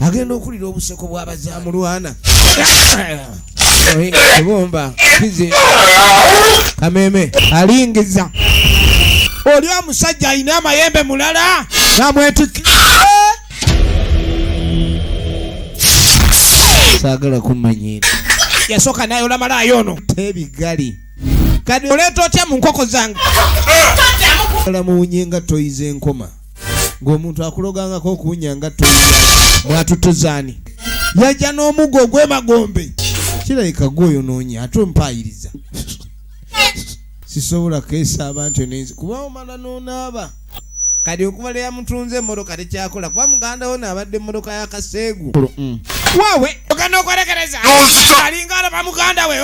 Agenda okulira obuseko bw'abazamulwana ebomba kize kameme alingiza oli omusajja alina amayembe mulala namwetikka. Saagala kummanyiira. Yasooka nayola malaayo ono tebigali. Kati oleeta otya mu nkoko zange? Muwunye nga toyiza enkoma ng'omuntu akulogangako okuwunya nga toyiza. Bwatutuzaani yajja n'omuggo ogw'emagombe, kirabika gwoyonoonye ate ompaayiriza. Sisobola keesa abantu nenzi kuba omala n'onaaba. Kati okuva lwe yamutunze emmotoka tekyakola kuba muganda wo naabadde emmotoka ya kaseegu waawe ogenda okwerekereza alinga alaba muganda we.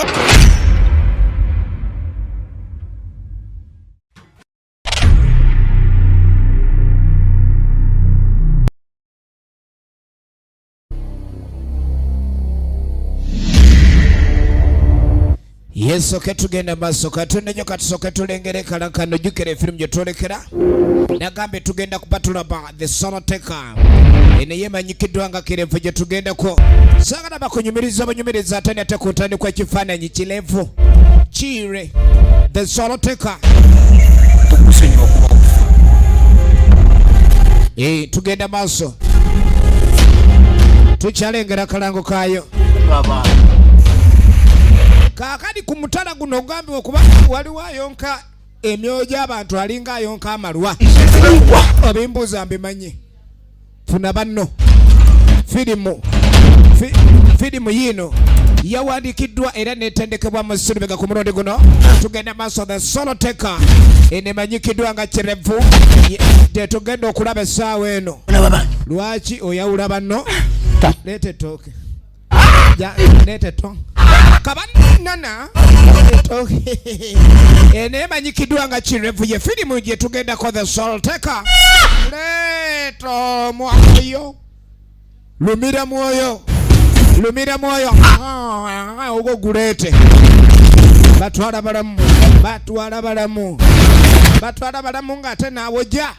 Yesoke tugenda maaso katonda nyo katusoke tulengere kalankano. Jjukira efirimu gye twolekera, nagambye tugenda kuba tulaba The Soloteka, eno yemanyikiddwa nga Kirevu gye tugendako. Saagala bakunyumiriza bunyumiriza ate nate ku ntandikwa ekifaananyi kirevu kiire The Soloteka. Tugenda maaso, tukyalengera kalango kaayo. Kaakati ku mutala guno ogambibwa okuba waliwo ayonka emyoyo gy'abantu, alinga ayonka amalwa. Obimbuuza mbimanyi. Funa banno firimu. Firimu yiino yawandiikiddwa era netendekebwa mu Sulubega. Ku mulundi guno tugenda maaso, The Soloteka, eno emanyikiddwa nga Kirevu tetugenda okulaba essaawa eno. Lwaki oyawula banno? Leeta ettooke. Leeta ettooke kabanana ettooke. Eno emanyikiddwa nga Kirevu ye firimu gye tugendako, The Soloteka. Leeta omwoyo, lumira mwoyo, lumira mwoyo ogwo guleete. Batwala balamu, batwala balamu, batwala balamu ng'ate naawe ojja.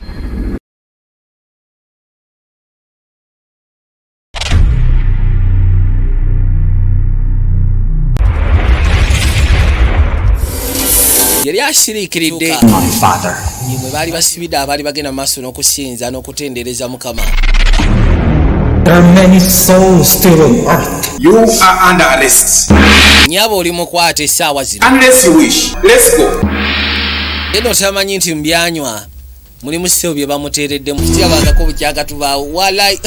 Yali asiriikiridde mwe baali basibidde abaali bagenda mu maaso n'okusinza n'okutendereza Mukama. There are many souls still on earth. You are under arrest. Nyaba oli mukwata essaawa zino. Unless you wish. Let's go. Eno tamanyi nti mubyanywa mulimu ssebo bye bamuteereddemu kityabangako bukyakatubaawo walai.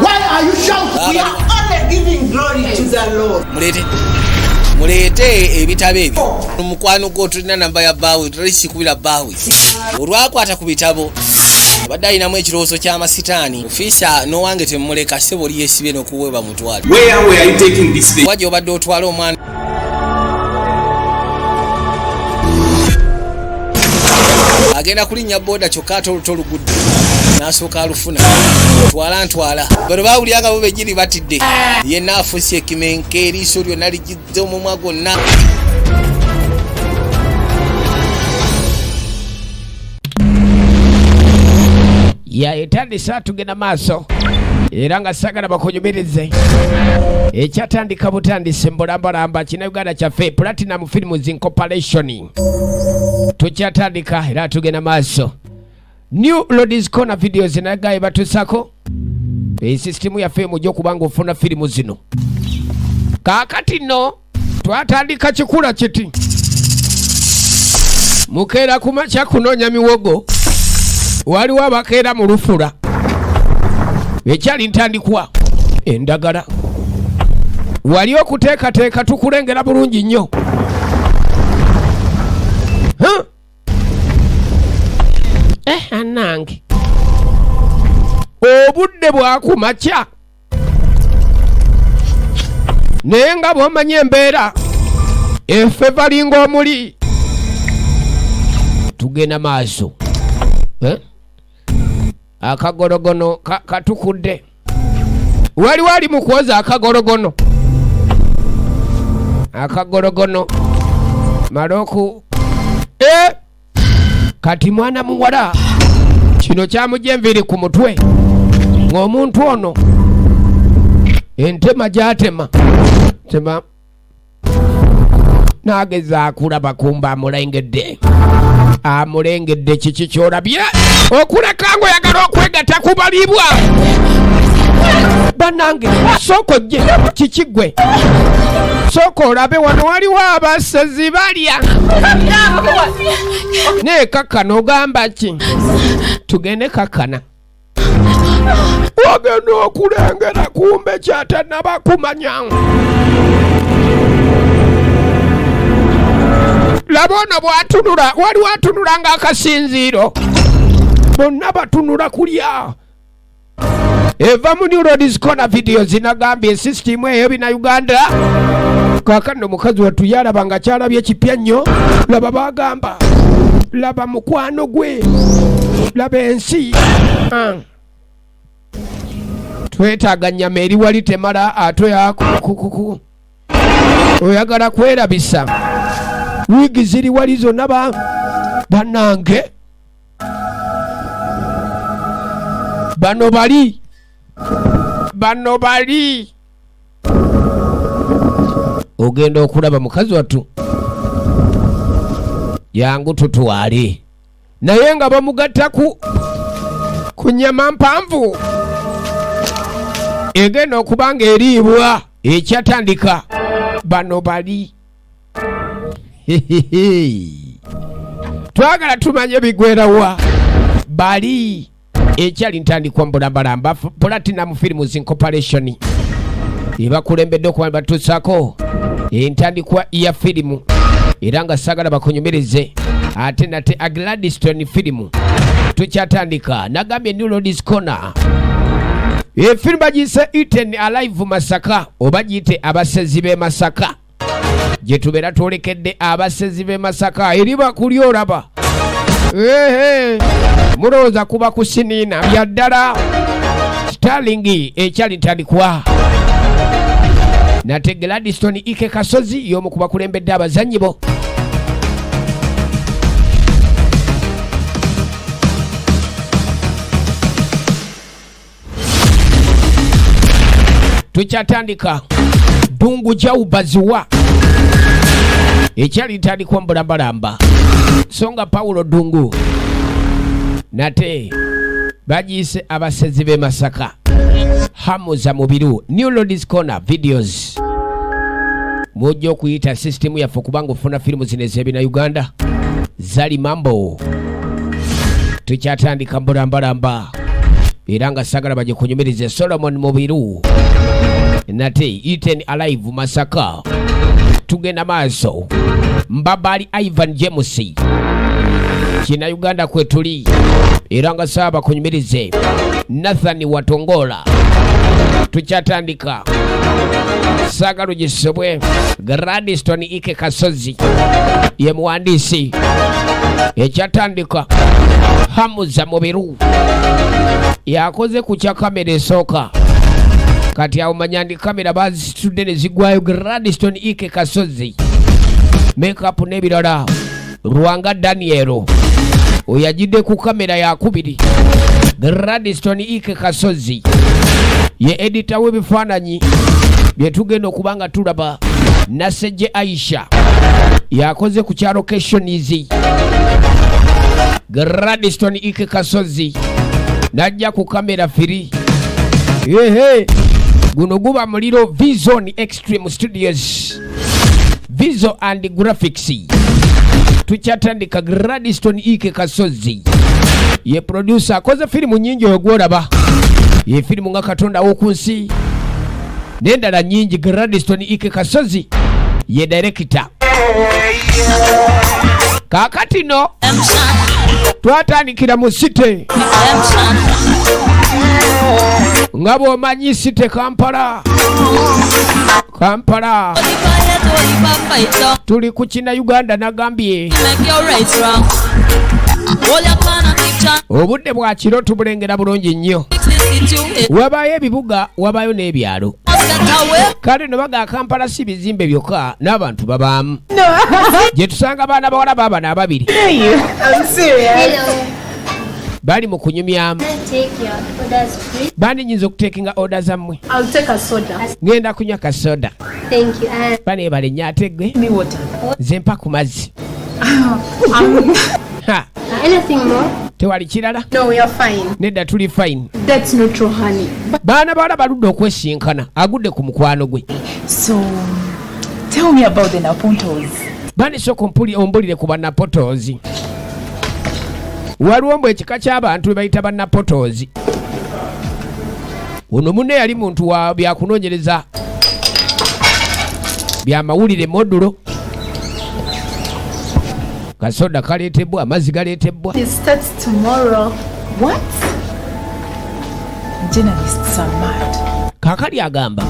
Why are you shouting? We are only giving glory to the Lord. Muleete, muleete ebitabo ebyo. Mukwano gwo tulina namba ya bbaawe, tutalisikubira bbaawe. Olwakwata ku bitabo abadde alinamu ekirowoozo ky'amasitaani. Ofiisa n'owange temumuleka, ssebo oli yeesibye n'okuweebwa mutwale. Where were you taking this thing? Wa gy'obadde otwala omwana? Agenda kulinnya boda kyokka ate oluto olugudde n'asooka alufuna. Twala, ntwala. Bano bawulira nga bo bennyini batidde, yenna afuuse ekimenke, eriiso lyonna lijjidde omumwa gwonna. Ya etandise, tugenda maaso era nga sagala bakunyumirize ekyatandika butandise mbulambalamba. Kina Uganda kyaffe, Platinum Films Incorporation, tukyatandika era tugenda maaso. New Ladies Corner Videos nagaye batusako esisitimu yaffe mujja okuba nga ofuna firimu zino. Kaakati nno twatandika kikula kiti, mukeera ku makya kunoonya miwogo, waliwo abakeera mu lufula. Ekyali ntandikwa endagala wali okuteekateeka, tukulengera bulungi nnyo. Huh? Anange obudde bwakumakya, naye nga bw'omanyi embeera efe balinga omuli tugenda maaso. Eh? Akagologono katukudde, waliwo ali mu kwoza akagologono, akagologono maloku. Eh! Kati mwana muwala kino kyamugya enviiri ku mutwe ng'omuntu ono. Entema gyatema tema n'ageza akulaba kumba amulengedde, amulengedde. Kiki kyolabye okuleka ng'oyagala okwegatta ku balibwa bannange? Sooka ojje, kiki gwe? Sooka olabe wano waliwo abasezi balya naye kakkana. Ogamba ki? Tugende, kakkana. Wagenda okulengera kumbe kyatanaba kumanya. Laba ono bw'atunula, waliwo atunula ng'akasinziiro, bonna batunula kulya. Eva mu New Roads Corner Videos, nagambye system eyo bina Uganda. Kaakano mukazi wattu yalaba nga kyalabye kipya nnyo. Laba bagamba, laba mukwano gwe, laba ensi. Ah. Twetaaga nyama eri wali temala, ate yakukuku oyagala kwerabisa wiigi ziri wali zonna. Ba bannange bano bali, bano bali ogenda okulaba mukazi wattu yangu tutwale, naye nga bamugatta ku nyama mpanvu egenda okuba nga eriibwa ekyatandika. Bano bali Hehehe. Twagala tumanye bigwerawa. Bali ekyali ntandikwa mbulambalamba. Platinum Films Incorporation ebakulembedde okuba batuusaako entandikwa ya firimu, era nga saagala bakunyumirize ate nate. Agladstone firimu tukyatandika, nagambye New Roads Corner. Efirimu bagiyise Eaten Alive Masaka, oba giyite Abasezi b'e Masaka, gye tubeera twolekedde. Abasezi b'e Masaka eri bakuli olaba. Ehe, mulowooza kuba kusiniina bya ddala. Starling ekyali ntandikwa nate. Gladstone Ike Kasozi y'omu ku bakulembedde abazannyi bo. Tukyatandika Ddungu Jawubaziwa ekyali ntandikwa mbulambalamba, so nga Pawulo Ddungu nate bagiyise Abasezi b'e Masaka. Hamuza Mubiru, New Lords Corner Videos, mujja okuyita sisitimu yaffe okubanga ofuna firimu zino ez'ebina Uganda zali mambo. Tukyatandika mbulambalamba, era nga sagala bagikunyumirize. Solomon Mubiru nate Eaten Alive Masaka. Tugenda maaso. Mbabali Ivan James, kina Uganda kwetuli, era nga saaba kunyumirize. Nathan Watongola, tukyatandika saagala ogisobwe. Gladstone Ike Kasozi ye muwandiisi. Ekyatandika Hamuza Mubiru yakoze ku kya kamera esooka. Kati awo manya ndi kamera bazisitudde ne zigwayo. Gladstone Ike Kasozi makeup n'ebirala. Rwanga Daniel oyo agidde ku kamera yakubiri. Gladstone Ike Kasozi ye editor w'ebifaananyi bye tugenda okuba nga tulaba. Nasejje Aisha yakoze ku kya locations. Gladstone Ike Kasozi najja ku kamera firi. Ehe, guno guba muliro. Vision Extreme Studios, Visual and Graphics. Tukyatandika. Gladstone Ike Kasozi ye producer, akoze firimu nyingi. Oyo gwolaba ye firimu nga Katonda w'oku nsi n'endala nyingi. Gladstone Ike Kasozi ye director. Kaakati no twatandikira mu city, nga bw'omanyi city Kampala. Kampala tuli ku kina Uganda, nagambye obudde bwa kiro tubulengera bulungi nnyo. Wabaayo ebibuga, wabaayo n'ebyalo. Kale no baga Kampala si bizimbe byokka, n'abantu babaamu. Gye tusanga baana bawala baabano ababiri. I'm serious. Bali mu kunyumyamu. Take your orders, please. Bandi nyinza okutekinga order zammwe? I'll take a soda. Ngenda kunywa kasoda. Thank you. And Baneebale nnyo. Ate gwe? Me water. Nze mpa ku mazzi. Ha, anything more? Tewali kirala? No, we are fine. Nedda, tuli fine. That's not true, honey. Baana bawala baludde okwesinkana, agudde ku mukwano gwe. So, tell me about the Napontos. Banisooka ombulire ku bannapotoozi. Waliwo mbu ekika ky'abantu be bayita bannapotoozi. Ono munne yali muntu wa byakunoonyereza byamawulire modulo. Kasoda kaleetebwa, amazzi galeetebwa. It starts tomorrow. What? Journalists are mad. Kaakali agamba,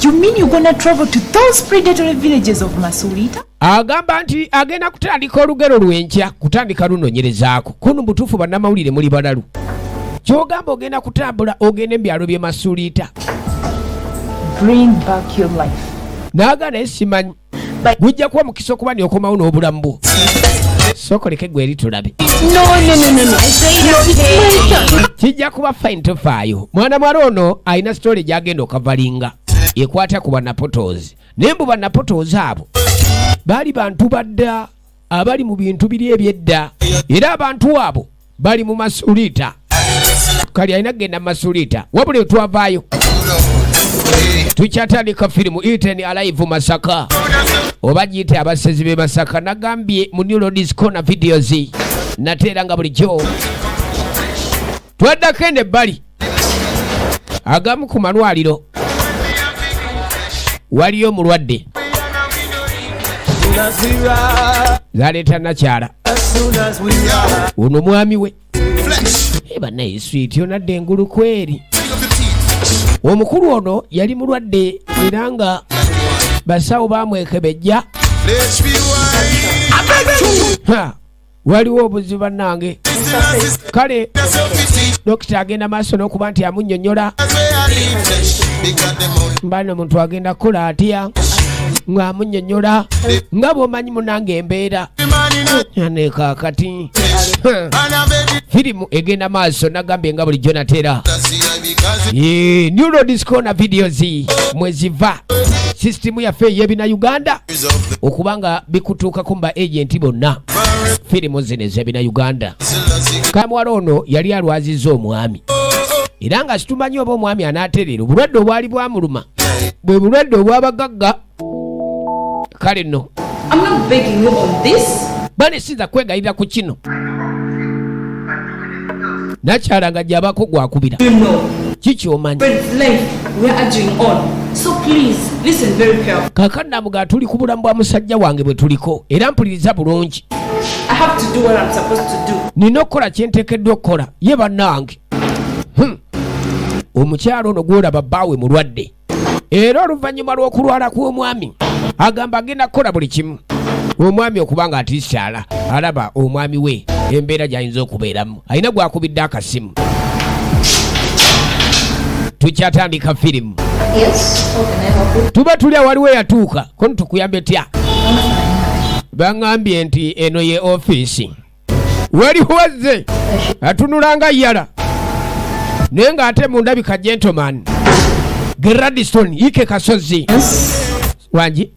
You mean you're gonna travel to those predatory villages of Masulita? Agamba nti agenda kutandika olugero lw'enkya, kutandika lunoonyerezaako kuno. Butuufu bannamawulire muli balalu. Kyogamba ogenda kutambula ogenda ebyalo by'e Masuliita? Bring back your life. Naaga naye simanyi, gujja kuba mukisa okuba ni okomawo n'obulamu bwo. Sookoleke gwe eri tulabe. No, no, no, no, no. No, it's my turn. Kijja kuba fine, tofaayo. Mwana mwala ono alina story gyagenda okavalinga ekwata ku bannapotoozi, naye mbu bannapotoozi abo baali bantu badda abali mu bintu biri ebyedda, era abantu abo bali mu Masuliita. Kali alina kugenda mu Masuliita. Wabula twavaayo, tukyatandika firimu Eaten Alive Masaka, oba giyite Abasezi b'e Masaka. Nagambye mu New Roads Corner Videos. Nate era nga bulijjo twaddako eno ebbali agamu ku malwaliro, waliyo omulwadde zaleeta nakyala ono mwami we. Bannaye, sweet onadde engulu kweri. Omukulu ono yali mulwadde era nga basawo bamwekebejja. Ha, waliwo obuzibu bannange. Kale dokita agenda maaso n'okuba nti amunnyonnyola mbano omuntu agenda kukola atya, ng'amunnyonnyola nga bw'omanyi munange embeera ane. Kaakati firimu egenda maaso. Nagambye nga bulijjo natera. Ye, New Roads Corner Videos mweziva sisitimu yaffe ey'ebina Uganda okuba nga bikutuukako mu ba agent bonna, firimu zino ez'ebina Uganda. Kamwala ono yali alwazizza omwami, era nga situmanyi oba omwami anaatereera. Obulwadde obwali bwamuluma bwe bulwadde obwabagagga. Kale nno, I'm not begging you on this. Bane sinza kwegayirira ku kino. Nakyala nga gyabako gwakubira. You know, Kikyomanyi? Fred's life we are arguing on. So please listen very carefully. Kaakano namugaa, tuli ku bulamu bwa musajja wange bwe tuliko, era mpuliriza bulungi. I have to do what I'm supposed to do. Nina okukola kyenteekeddwa okukola. Ye bannange. Omukyalo ono gwolaba bbaawe mulwadde, era oluvannyuma lw'okulwala kw'omwami agamba agenda kukola buli kimu omwami okuba nga atiisaala alaba omwami we embeera gy'ayinza okubeeramu. Alina gwakubidde akasimu. Tukyatandika firimu. Yes. How can I help you? Tuba tuli awaliwo eyatuuka kono. Tukuyambe tya? Baŋŋambye nti eno ye ofiisi. Waliwo azze atunula nga yala, naye ng'ate mu ndabika gentleman. Gradiston Ike Kasozi wangi.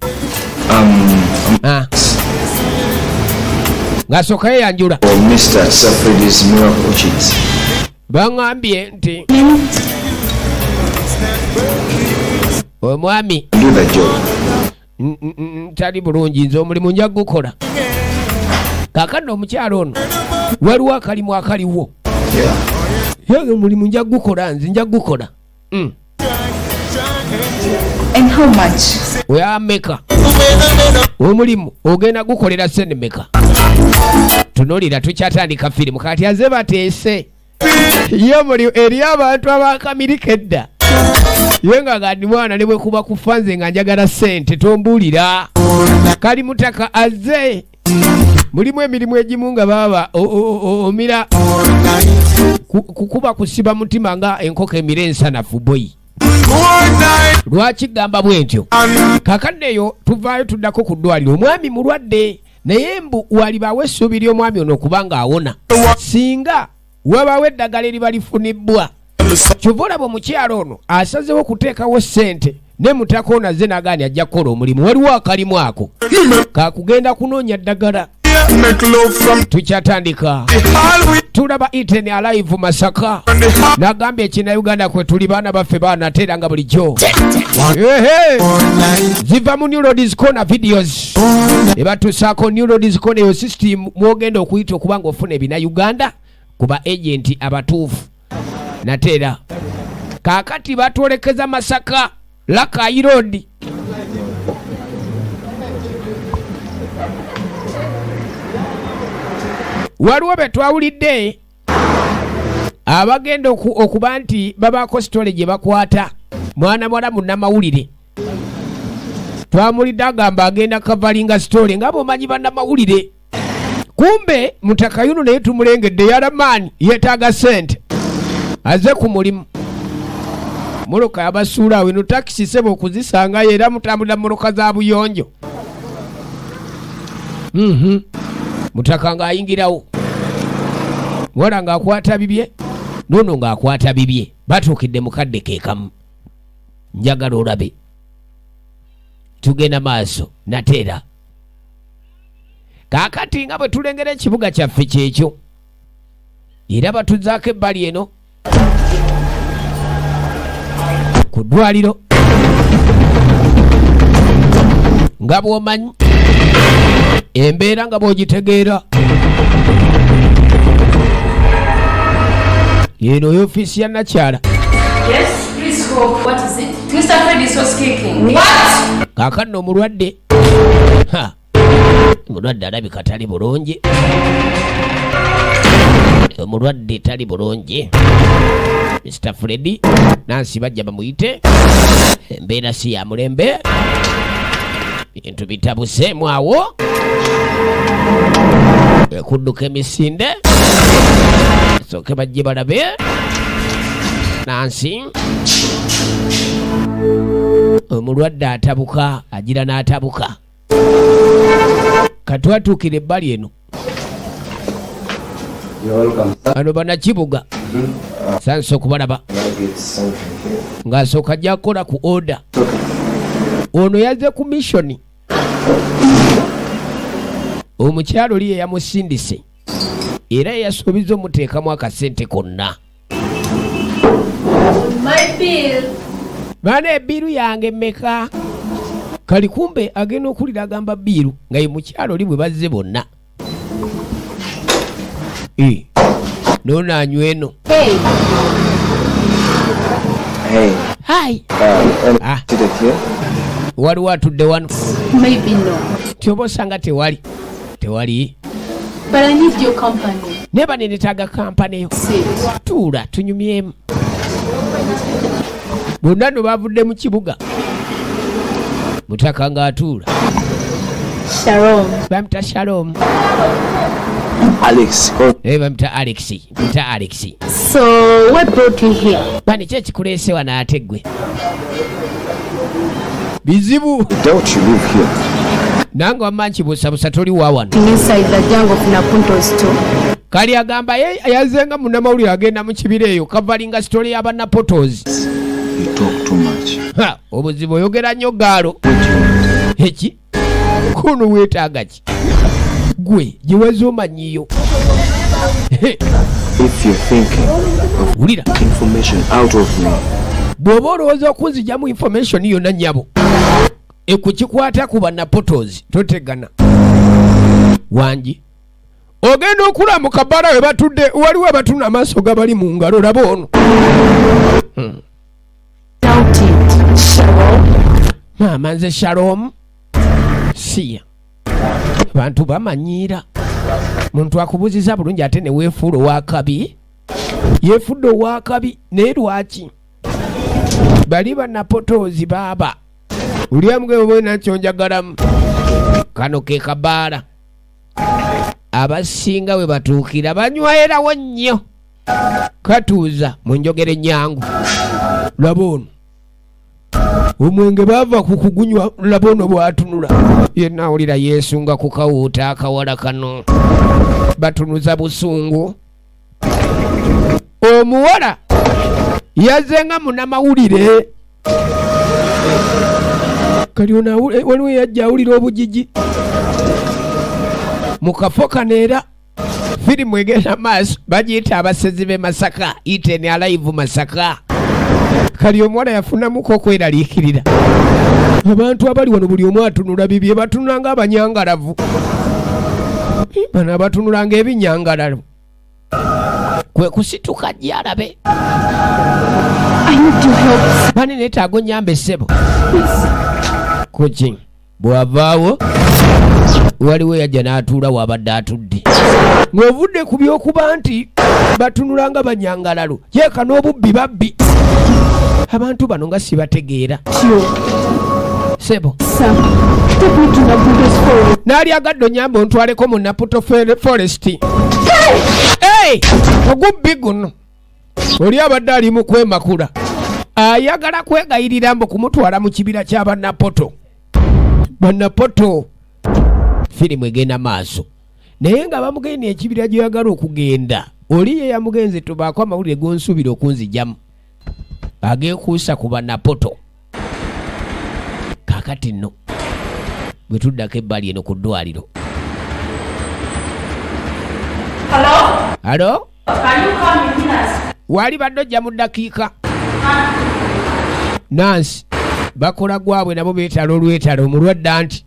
Ah. Ng'asooka yeyanjula. For Mr. Safridi's Miracle Orchids. Baŋŋambye nti omwami Do the job. Tali bulungi, nze omulimu nja gukola. Kaakano omukyalo ono waliwo akalimu akaliwo. Yeah. Ye omulimu nja gukola, nze nja gukola. And how much? Oyameka omulimu ogenda gukolera sente meka? Tunulira, tukyatandika firimu. Kati aze bateese ye omulimu eri abantu abakamirika edda. Ye nga gandi mwana ne bwe kuba kufa nze nga njagala sente tombuulira. Kali mutaka azze mulimu emirimu egimu nga baba omira kukuba kusiba mutima nga enkoko emira ensanafu boyi. Lwaki gamba bwe ntyo? Kakadde eyo tuvaayo tuddako ku ddwaliro. Omwami mulwadde. Naye mbu walibaawo essuubi ly'omwami ono okuba ng'awona singa wabaawo eddagala eriba lifunibbwa. Kyova olaba omukyala ono asazewo okuteekawo ssente ne mutaka ono azze n'agaani ajja kukola omulimu. Waliwo akalimu ako kakugenda kunoonya ddagala. Tukyatandika tulaba Iten Alive Masaka nagambye ekina Uganda kwe tuli baana baffe baana ate era nga bulijjo ziva mu New Roads Corner videos ebatusaako New Roads Corner eyo system mwogenda okuyita okuba nga ofuna ebina Uganda ku ba agenti abatuufu. Nate era kaakati batwolekeza Masaka Rakai Road. Waliwo be twawulidde abagenda okuba nti babaako sitole gye bakwata. Mwana muwala munnamawulire twamulidde agamba agenda kavalinga sitole nga bw'omanyi bannamawulire. Kumbe mutakayunu naye tumulengedde yalamaani yeetaaga ssente aze ku mulimu. Mmotoka yabasuula awo eno takisi sebo okuzisangayo era mutambulira mmotoka za buyonjo. Mutaka ng'ayingirawo, muwala ng'akwata bibye, noono ng'akwata bibye, batuukidde mu kadde ke kamu. Njagala olabe tugenda maaso nate era kaakati nga bwe tulengera ekibuga kyaffe kyekyo era batuzaako ebbali eno ku ddwaliro nga bw'omanyi embeera nga bw'ogitegeera eno ofiisi ya nakyala. Yes, please go. What is it? Mr. Fred is so speaking. What? Kaakano omulwadde Ha! Omulwadde alabika tali bulungi, omulwadde tali bulungi. Mr Freddy nansi bajja bamuyite, embeera si ya mulembe, bintu bitabuseemu awo, ekudduka emisinde sooke bajje balabe nansi. Omulwadde atabuka agira n'atabuka. Katwatuukira ebbali eno. You're welcome, sir. Bano banakibuga sansa okubalaba. Can I get something here? Ng'asooka ajja kukola ku order. Ono yazze ku mission. Omukyalo oli ye yamusindise era yeyasuubiza omuteekamu akasente konna. My bill. Baana ebiiru yange mmeka? Kali kumbe agenda okuwulira agamba biiru nga ye mukyalo oli bwe bazze bonna. Noono anywa eno. Hey. Hey. Hi. Any Ah. seated here? Waliwo atudde wano? Maybe no. Tyoba osanga tewali. Tewali. But I need your company. Naye bane netaaga kampani yo. Sit. Tuula tunyumyemu. Bonna no bavudde mu kibuga. Mutaka ng'atuula. Shalom. Bamuyita Shalom. Alex. Call Bamuyita Alex. Bamuyita Alex. So what brought you here? Bane ki ekikuleese wano ate ggwe? Bizibu. Doubt you live here. Nange wamma nkibuusabuusa toli wa wano. Inside the jungle of Napuntos too. Kali agamba ye yazenga munnamawulire agenda mu kibira eyo kavalinga sitole y'abanapotos. You talk too much. Ha, obuzibu oyogera nnyo gaalo. What do you want? Eki kuno weetaaga ki gwe gye wazze omanyiyo? If you're thinking of Wulira. information out of me, Bw'oba olowooza okunzijamu information yonna nnyabo ekukikwata ku banapotos totegana wangi. Ogenda okula mu kabala we batudde waliwo abatuna amaaso gabali mu ngalo laba ono. Doubt it. Shalom. Maama nze Shalom. Siya. Abantu bamanyiira. Muntu akubuuziza bulungi ate ne weefuula ow'akabi. Yeefudde ow'akabi naye lwaki? Bali banapotozi baaba. Oli amugamba bwe nakyo njagalamu. Kano ke kabaala. Abasinga we batuukira banywaerawo nnyo. Katuuza mu njogera ennyangu. Laba ono. Omwenge baava ku kugunywa, laba ono bw'atunula. Yenna awulira yeesunga ku kawuuta akawala kano. Batunuza busungu. Omuwala yazze nga munnamawulire. Kali ono waliwo eyajja awulira obugigi mu kafo kano. Era firimu egenda maaso, bagiyita Abasezi b'e Masaka, Eaten Alive Masaka. Kali omuwala yafunamuko okweraliikirira. Abantu abali wano buli omu atunula bibye, batunula nga abanyangalavu. Bano abatunula ng'ebinyangalalo kwe kusituka gyalabe. I need your help. Bane neetaaga onyambe ssebo. Kuki bw'avaawo waliwo yajja n'atuula wabadde atudde, ng'ovudde ku by'okuba nti batunula nga banyangalalo, yeeka n'obubbi babbi. Abantu bano nga sibategeera sebo. Sir, take me to Nabudo's forest. Naali agadde onyambe ontwaleko mu Naputo Forest. Hey! Ogubbi guno oli abadde ali mu kwemakula, ayagala kwegayirira mbu kumutwala mu kibira ky'abanapoto banapoto. Firimu egenda maaso, naye nga bamugenda ekibira gyoyagala okugenda, oli ye yamugenze tubaako amawulire gonsuubira okunzijamu ageekuusa ku banapoto. Kaakati nno bwe tuddako ebbali eno ku ddwaliro. Hello? Alo. Can you come in minutes? Wali badde ojja mu ddakiika. Nansi bakola gwabwe nabo beetala olwetala omulwadde, anti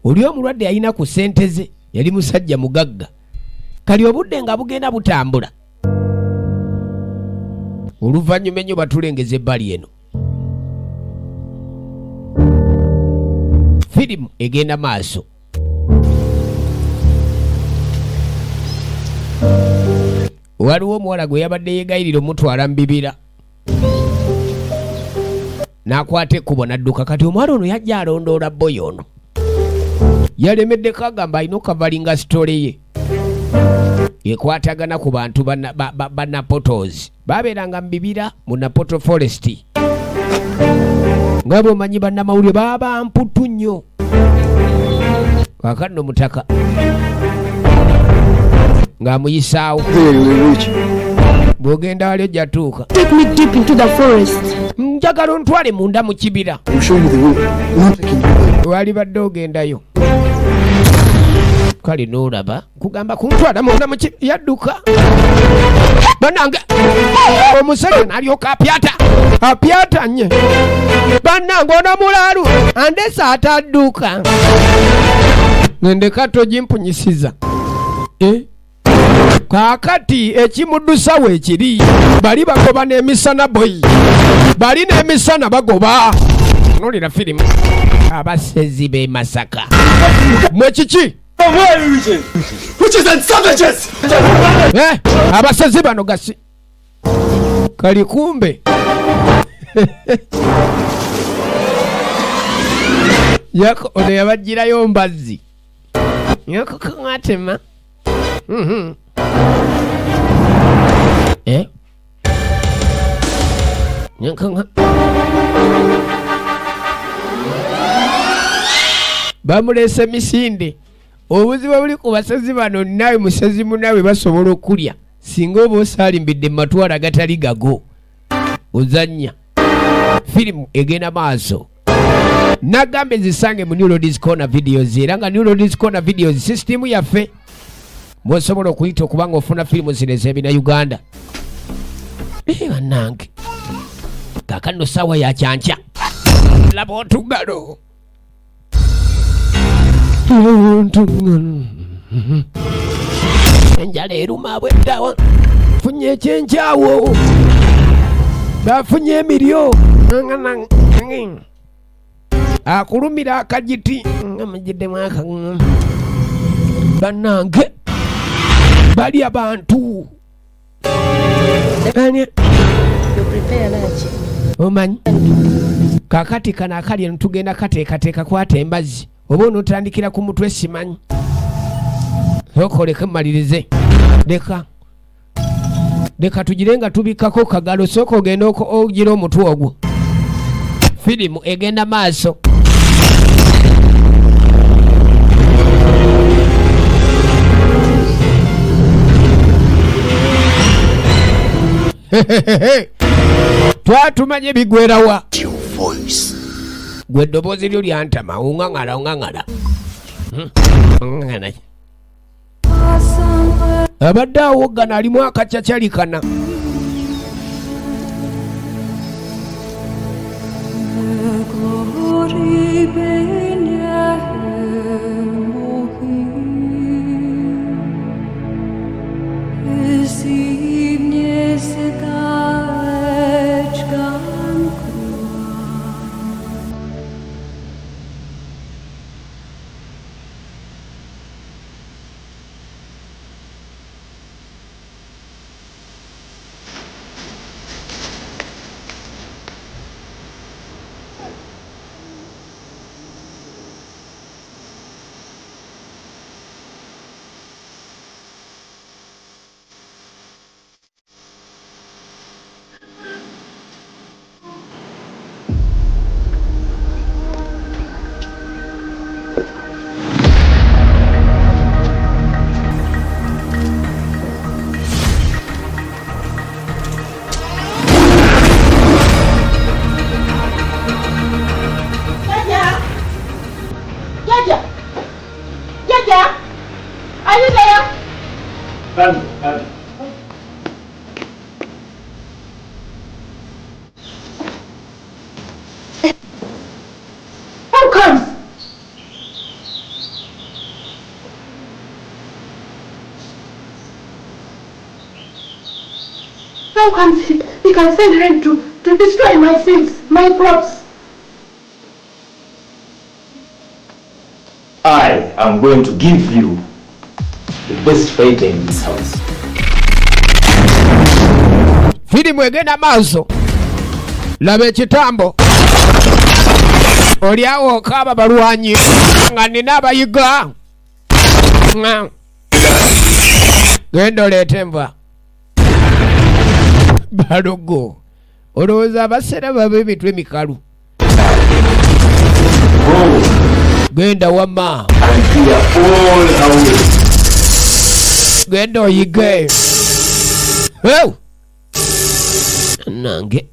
oli omulwadde yalina ku ssente ze, yali musajja mugagga. Kali obudde nga bugenda butambula, oluvannyuma ennyo batulengeza ebbali eno. Firimu egenda maaso. Waliwo omuwala gwe yabadde yeegayirira omutwala mu bibira, n'akwata ekkubo n'adduka. Kati omuwala ono yajja alondoola boy ono, yalemeddeko, agamba alina okukavalinga story ye ekwatagana ku bantu banapotos babeeranga mu bibira mu Napoto Forest. Nga bwomanyi bannamawulire baba mputu nnyo. Kaakano mutaka ng'amuyisaawo. There you will reach. Bw'ogenda wali ojjatuuka. Take me deep into the forest. Njagala ontwale munda mu kibira. I'll show you the way. Not taking you there. Wali badde ogendayo kale n'olaba kugamba kuntwala munda mu kibira. Yadduka bannange, omusajja n'alyoka apyata apyata nye. Bannange, ono mulalu andesa atadduka ngendeka togimpunyisiza. Eh? Kaakati ekimuddusa weekiri, bali bagoba n'emisana, boyi bali n'emisana bagoba. Nolira firimu Abasezi b'e Masaka. Mwe kiki? Witches and savages! Eh, abasezi bano gasi kali kumbe yako ono yabagirayo mbazzi yakukuŋatema. Eh? Bamuleese misinde. Obuzibu buli ku basezi bano, naawe musezi munaawe basobola okulya singa oba osaalimbidde mu matwala agatali gago ozannya. Firimu egenda maaso. Nagambye zisange mu New Ladies Corner Videos, era nga New Ladies Corner Videos system yaffe mwosobola okuyita okuba nga ofuna firimu zino ez'ebina Uganda. Ee bannange, kaakano ssaawa ya kyankya. Laba otugalo, otugalo, enjala eruma bweddawa. Funye ekyenkyawo, bafunye emiryo, akulumira akagiti nga mugiddemu aka. Bannange, bali abantu. Ani- You prepare lunch. Omanyi kakati kano akali eno tugenda kateekateeka kwata embazzi oba onootandikira ku mutwe, simanyi. Sooka oleke mmalirize, leka leka tugire nga tubikkako kagalo. Sooka ogenda ogira omutwe ogwo. Firimu egenda maaso. Twatumanye bigwerawa. Gwe eddoboozi lyo lyantama, oŋŋaŋala oŋŋaŋala. Oŋŋaŋala. Abadde awoggana alimu akacaccalikana. How comes? How comes he can send rain to destroy my seeds, my crops? I am going to give you the best fighter in this house. Firimu egenda maaso. Laba ekitambo. Oli awo okaaba balwanyi nga nina abayiga. Nga. Genda oleete enva. Balogo. Olowooza abaseera baba emitwe emikalu. Genda wamma. And clear all our ways. Genda oyige. Ew! Nange.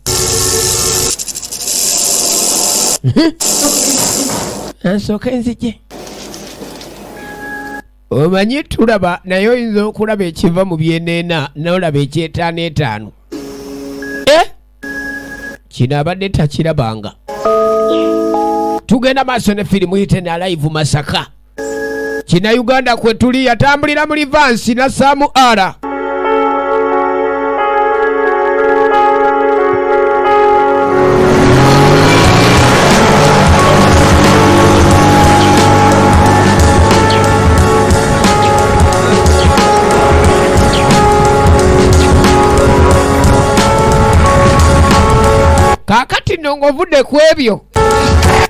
Nsooke nzije. Omanyi tulaba naye oyinza okulaba ekiva mu byeneena n'olaba ekyetaano etaano. Kino abadde takirabanga. Tugenda maaso ne firimu Eaten Alive Masaka. Kina Uganda kwe tuli yatambulira mu livansi n'assaamu ara. Kaakati nno ng'ovudde ku ebyo,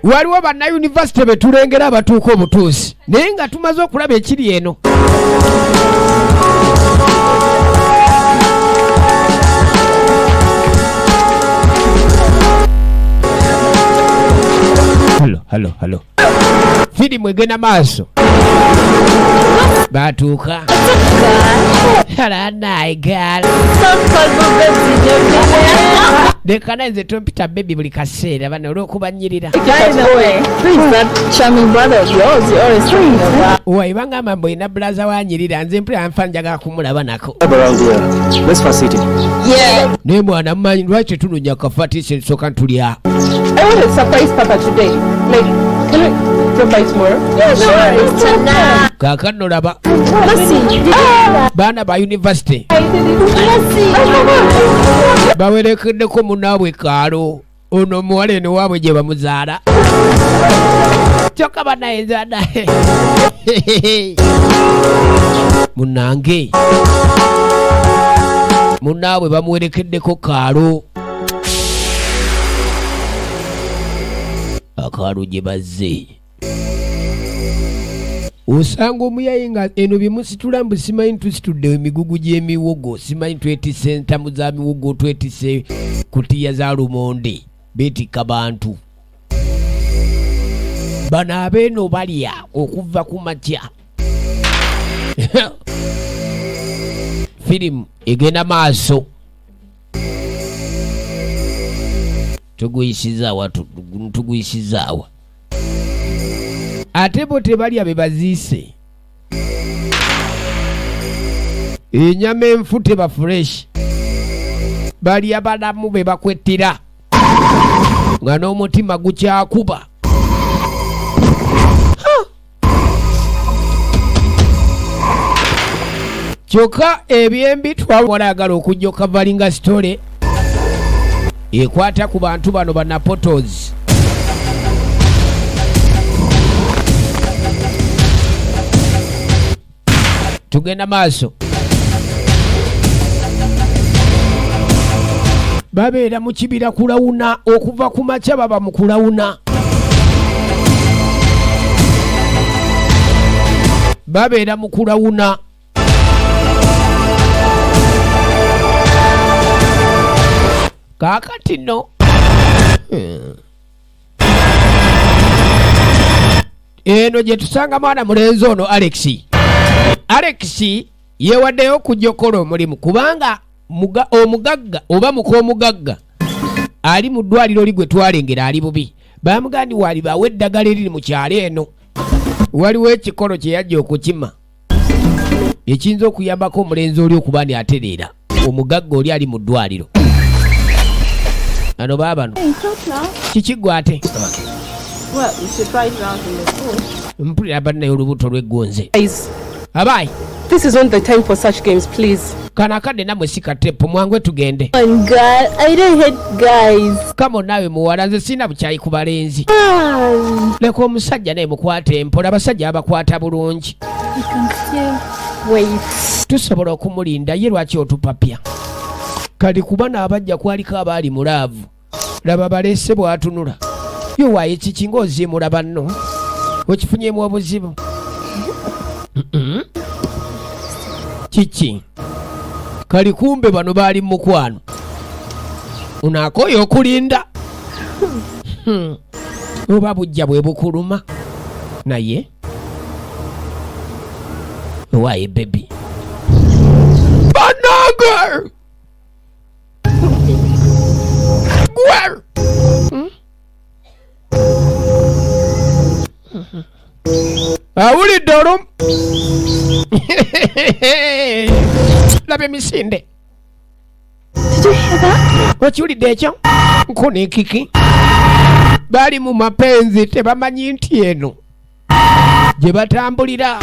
waliwo bannayunivasite be tulengera abatuuka obutuusi, naye nga tumaze okulaba ekiri eno. Halo, halo, halo. Firimu egenda maaso. Batuuka. Hello, girl. Leka naye nze tompita baby buli kaseera bano olw'okuba nnyirira. By the way, who is that charming brother of yours you're always talking about? Wayi bangamba mbu olina bulaza wanyirira, nze mpulira nfa njagala kumulaba nako. Around here. Let's first it. Yeah. Naye mwana mumanyi lwaki tunonya kafatisi nsooka ntulya. I want to surprise Papa today. Like, can we drop by tomorrow? Yeah, sure. Tonight. Kaakano laba Mercy. Ah! baana ba yunivasite I did it. Mercy. Oh my God. bawerekeddeko munnaabwe kaalo ono omuwala eno waabwe gye bamuzaala. Kyokka bannayinza naye munnange munnaabwe bamuwerekeddeko kaalo akaalo gye bazze. Osanga omuyayi nga eno bye musitula mbu simanyi tusitudde emigugu gy'emiwogo, simanyi twetisse entamu za miwogo, twetisse kutiya za lumonde, beetikka bantu. Bano abeeno balya okuva ku makya. Firimu egenda maaso. Tuguyisizaawa, tuguyisizaawa. Ate bo tebalya be baziise. Enyama enfu teba fresh. Balya balamu be bakwettira nga n'omutima gukyakuba. Kyokka ebyembi twawala ayagala okujja okavalinga sitole ekwata ku bantu bano banapotos. Tugenda maaso. Babeera mu kibira kulawuna okuva ku makya baba mu kulawuna. Babeera mu kulawuna. Kaakati nno eno gye tusanga mwana mulenzi ono Alex. Alex yeewaddeyo okujja okukola omulimu kubanga omugagga oba muk'omugagga ali mu ddwaliro li gwe twalengera ali bubi. Bamugamba nti waali bawe eddagala eriri mu kyalo eno. Waliwo ekikolo kye yajja okukima ekiyinza okuyambako omulenzi oli okuba nti atereera. Omugagga oli ali mu ddwaliro. Ano baabano. Kiki gwe ate? Mpulira bannaye olubuto lweggonze. Abayi. This is not the time for such games, please. Kano akadde nammwe si katepu, mwangwe tugende. Come on, girl. I don't hate guys. Come on naawe muwala, nze sirina bukyayi ku balenzi. Leka omusajja naye mukwate mpola, abasajja babakwata bulungi. You can still wait. Tusobola okumulinda, ye lwaki otupapya? Kati kuba n'abajja kwaliko abaali mu laavu. Laba balese bw'atunula. Yo waaye kiki ng'oziimula banno? Okifunyeemu obuzibu? Kiki? Kali kumbe bano baali mu mukwano. Ono akooye okulinda. Oba bujja bwe bukuluma. Naye owaaye baby. Banange! Gwe! Awulidde olumu. Laba emisinde. Okiwulidde ekyo? Nkono ekiki? Bali mu mapenzi tebamanyi nti eno gye batambulira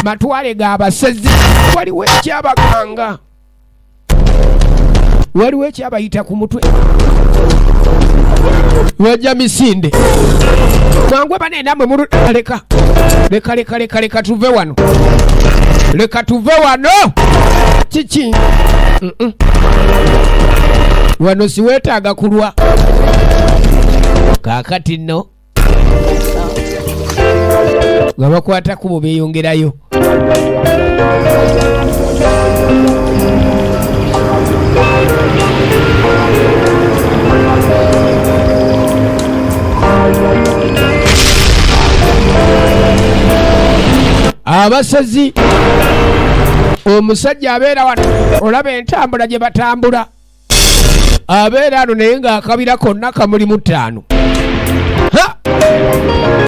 matwale g'abasezi. Waliwo ekyabaganga, waliwo ekyabayita ku mutwe. Wajja misinde mwangu bane namwe mulu leka leka leka leka leka tuve wano, leka tuve wano. Kiki? Wano siweetaaga kulwa. Kaakati nno nga bakwata kubo beeyongerayo. Abasezi omusajja abeera wano, olaba entambula gye batambula, abeera ano naye ng'akabira konna kamuli mu ttaano. Ha!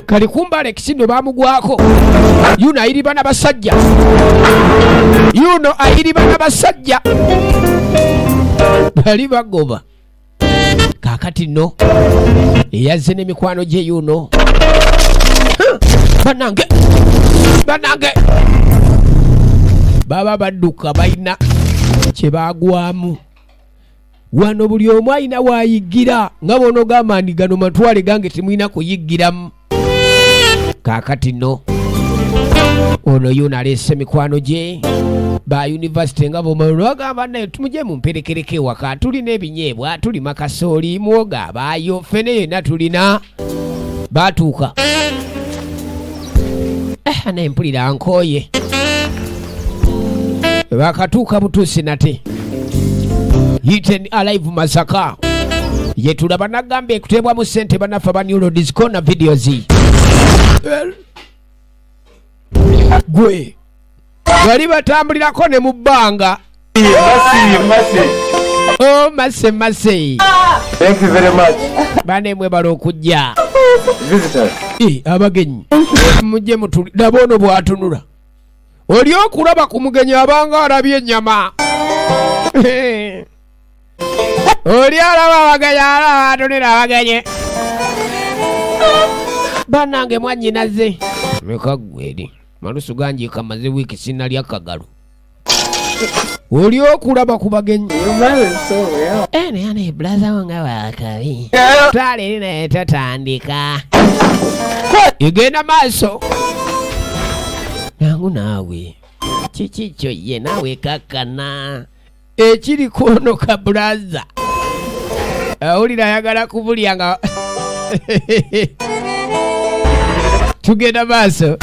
Kali kumba Alex nno baamugwako. Yuno ayiriba na basajja, yuno ayiriba na basajja bali bagoba. Kaakati nno eyazze n'emikwano gye yuno. Bannange, bannange baba badduka balina kye baagwamu wano. Buli omu alina waayiggira nga bw'onoogamba nti gano matwale gange temulina kuyiggiramu. Kaakati nno ono yuno aleese mikwano gye ba yunivasite nga bw'omanyi bagamba naye tumugye mu mperekereko ewaka, tulina ebinyeebwa, tulima kasooli, muwogo abaayo, ffene yenna tulina. Baatuuka. Naye mpulira nkooye. Bakatuuka butuusi nate. Eaten Alive Masaka ye tulaba nagamba ekuteebwamu ssente bannaffe aba New Roads Corner Videos. Gwe bali batambulirako ne mu bbanga. Oh, mase mase. Thank you very much. Bane mwebale okujja. Visitors. Eh, abagenyi mujje mutuli. Laba ono bw'atunula. Oli okulaba ku mugenyi abanga alabye ennyama. Oli alaba abagenyi, alaba atunula abagenyi. Bannange mwannyinaze. Meka ggwe eri. Malusu ganjiika maze wiiki sinnalya kagalo. Oli okulaba ku bagenyi. Naye ne brother wo nga wakabi. Twala eri naye tatandika. Egenda maaso. Nangu naawe. Kiki kyo ye naawe kakkana. Ekiri ku ono ka brother. Awulira ayagala kubulya nga tugenda maaso.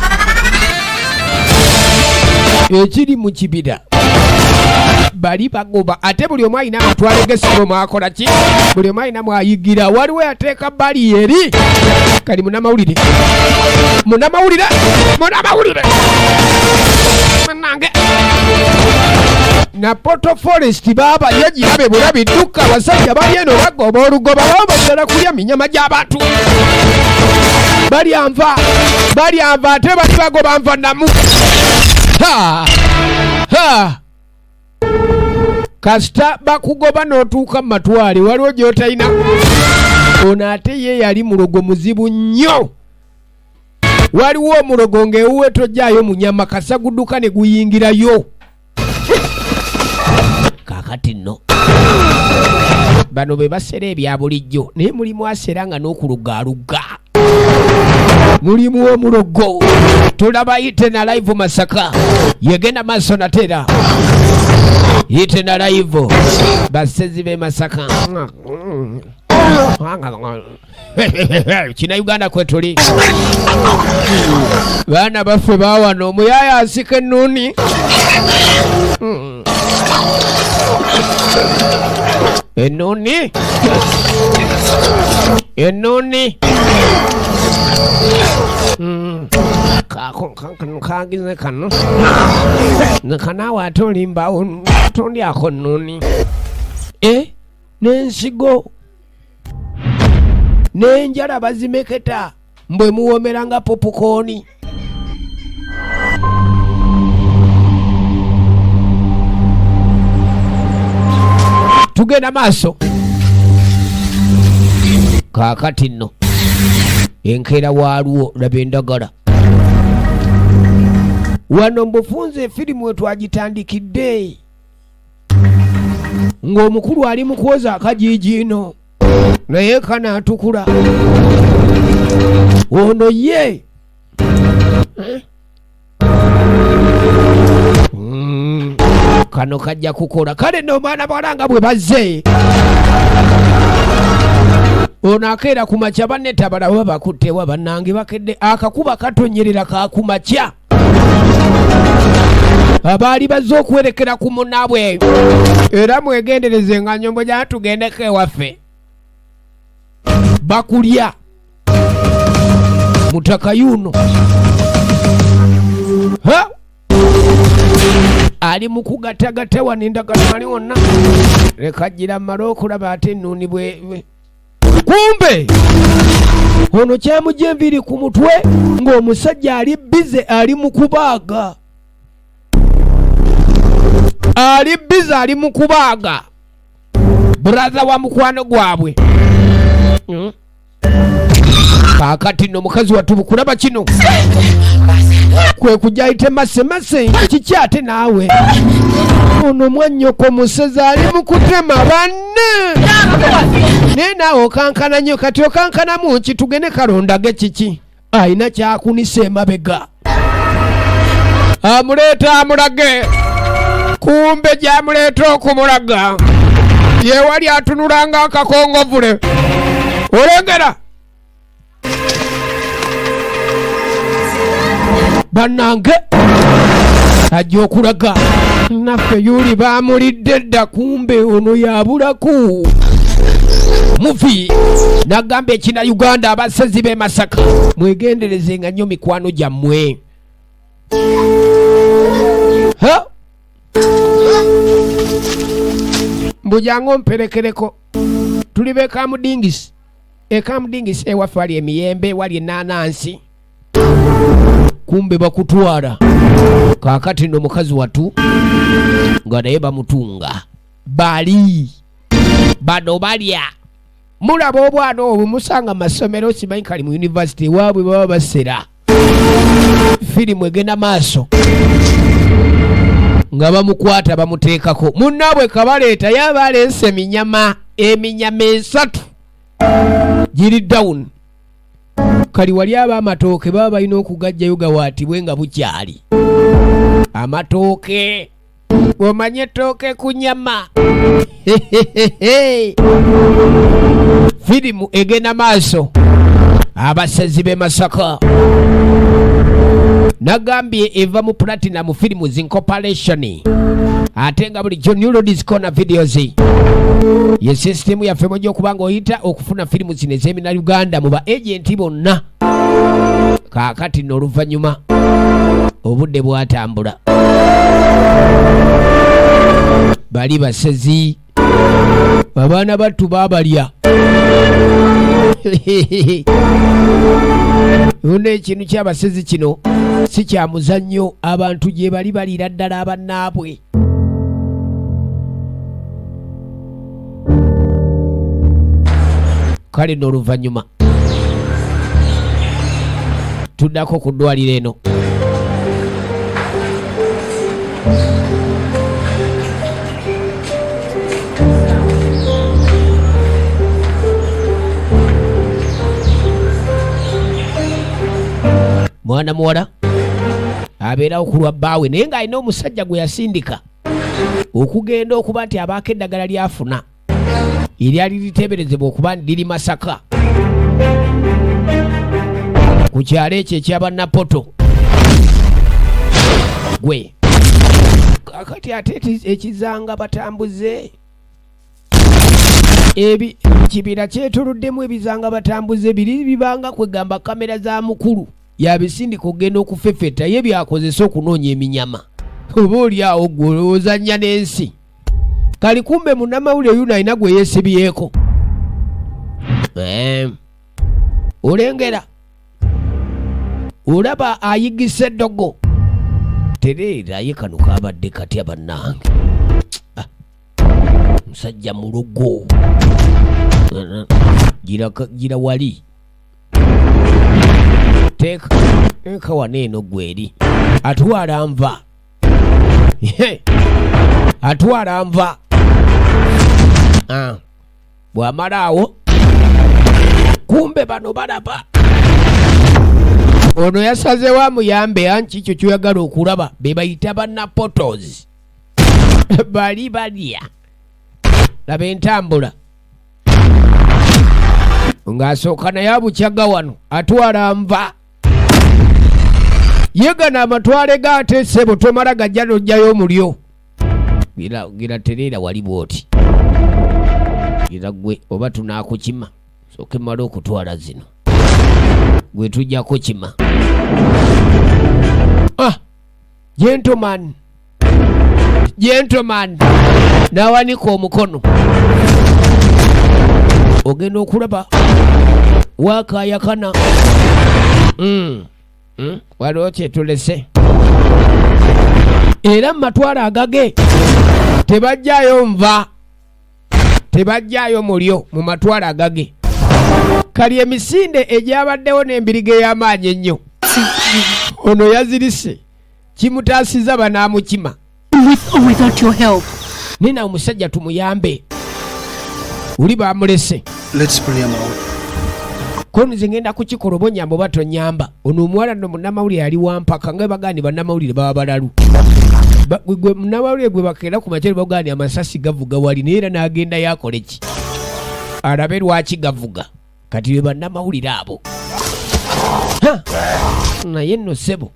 Ekiri mu kibira. Bali bagoba ate buli omu alina amatwale g'essomero mwakola ki? Buli omu alina mwayigira. Waliwo yateeka bali eri. Kali munnamawulire. Munnamawulire. Munnamawulire. Munnange. Na Poto Forest baaba ye girabe bulabi dduka abasajja bali eno bagoba olugoba baba baagala kulya minyama gy'abantu. Balya nva, balya nva ate bali bagoba nva nnamu. Ha! Ha! Kasita bakugoba n'otuuka mu matwale waliwo gy'otalina. Ono ate ye yali mulogo muzibu nnyo. Waliwo omulogo ng'ewuwe tojjaayo munyama kasa gudduka ne guyingirayo. Kaakati nno bano be basera ebya bulijjo naye mulimu asera nga n'okulugaalugga. Mulimu omulogo. Tulaba Iten Alive Masaka yegenda maaso natera. Iten Alive basezi b'e Masaka. Kina Uganda kwe tuli. Baana baffe baawano omuyaaya asika ennuuni. Ennuuni. Ennuuni. Kako kagize kano. Nkanaawe ate olimba tondyako nnuuni. N'ensigo n'enjala bazimeketa mbwe muwoomera nga popukooni. Tugenda maaso. Kaakati nno enkeera waalwo laba endagala. Wano mbufunze firimu we twagitandikidde ng'omukulu ali mu kwoza akajiijiino naye kanaatukula. Ono ye kano kajja kukola. Kale nno omwana bwala nga bwe bazze ono akeera ku makya banne tabalaba bakuttewa bannange bakedde akakuba katonyerera ka ku makya. Abaali bazze okuwerekera ku munnaabwe era mwegendereze nga nnyombo gya tugendeko ewaffe. Bakulya mutaka yuno. Ha! Ali mu kugatagata wano endagala ali wonna. Leka gira mmale okulaba ate ennuuni bwe. Kumbe ono kyamugya enviiri ku mutwe ng'omusajja ali bize ali mu kubaaga. Ali bize ali mu kubaaga. Brother wa mukwano gwabwe. Kaakati nno mukazi wattu bukulaba kino. Kwe kujja ayite masemase kiki ate naawe. Ono mwannyoko musezi ali mu kutema banne. Naye naawe okankana nnyo kati okankanamu ki tugende kalondage kiki. Alina kyakunisa emabega. Amuleeta amulage. Kumbe gy'amuleeta okumulaga. Ye wali atunula ng'akakongovule. Olengera. Bannange ajja okulaga naffe yuli baamulidde dda kumbe ono yabulaku. Muvi nagamba ekina Uganda abasezi b'e Masaka mwegendereze nga nnyo mikwano gyammwe. Ha? Mbu jangu omperekereko tuli b'e Kamudingisi. E Kamudingisi ewaffe wali emiyembe, wali ennaanansi, kumbe bakutwala. Kaakati nno mukazi wattu nga naye bamutunga bali bano balya. Mulaba obwana obwo musanga mu masomero, simanyi kali mu yunivasite ewaabwe baba basera. Firimu egenda maaso nga bamukwata bamuteekako munnaabwe kabaleeta yaba aleese eminyama, eminyama esatu giri down. Kali wali ab'amatooke baba balina okugajjayo gawaatibwe nga bukyali amatooke. Omanye ettooke ku nyama. Firimu egenda maaso. Abasezi b'e Masaka nagambye eva mu Platinum Films Incorporation, ate nga bulijjo New Roads Corner Videos ye sisitimu yaffe mujja okuba ng'oyita okufuna firimu zino ez'emina Uganda mu ba agenti bonna. Kaakati nno oluvannyuma obudde bwatambula, bali basezi abaana battu babalya. Uno ekintu ky'abasezi kino si kya muzannyo, abantu gye bali baliira ddala abannaabwe. Kale nno oluvannyuma tuddako ku ddwaliro eno. Mwana muwala abeerawo ku lwa bbaawe, naye ng'alina omusajja gwe yasindika okugenda okuba nti abaako eddagala ly'afuna eryali liteeberezebwa okuba nti liri Masaka ku kyalo ekyo eky'Abanapoto. Gwe kakati ate ekizanga batambuze ebi kibira kyetoloddemu ebizanga batambuze biri bibanga kwegamba kamera za mukulu yabisindika okugenda okufefeta ye byakozesa okunoonya eminyama. Oba oli awo gwe ozannya n'ensi. Kali kumbe munnamawulire yuno alina gwe yeesibyeko. Olengera olaba ayigisa eddogo tereera ye kano kabadde katya bannange. Musajja mulogo. Gira wali teeka wano eno gweri atwala nva. Atwala nva. Bw'amala awo kumbe bano balaba ono yasazeewo amuyambe, anti kyo kyoyagala okulaba be bayita bannapotos bali balya. Laba entambula ng'asooka naye abukyaga wano atwala nva. Ye gano amatwale ga ate ssebo tomala gajja n'oggyayo omulyo. Gira tereera wali bw'oti. Gira gwe oba tunaakukima sooke mmale okutwala zino. Gwe tujja kukima. Gentleman. Gentleman. N'awanika omukono. Ogenda okulaba waakayakana. Waliwo kye tulese. Era mu matwale agage tebajjaayo nva, tebajjaayo mulyo mu matwale agage. Kali emisinde egyabaddewo n'embirigo ey'amaanyi ennyo. Ono yazirise kimutaasiza banaamukima. With or without your help. Nina omusajja tumuyambe. Oli bamulese. Let's pray, Mama. Ko nze ngenda kukikola oba onyamba oba tonyamba. Ono omuwala nno munnamawulire ali wampaka nga bagandi bannamawulire baba balalu. Gwe munnamawulire gwe bakeera ku makya ne bagamba amasasi gavuga wali, naye era n'agendayo akole ki? Alabe lwaki gavuga. Kati be bannamawulire abo. Ha! Naye nno ssebo.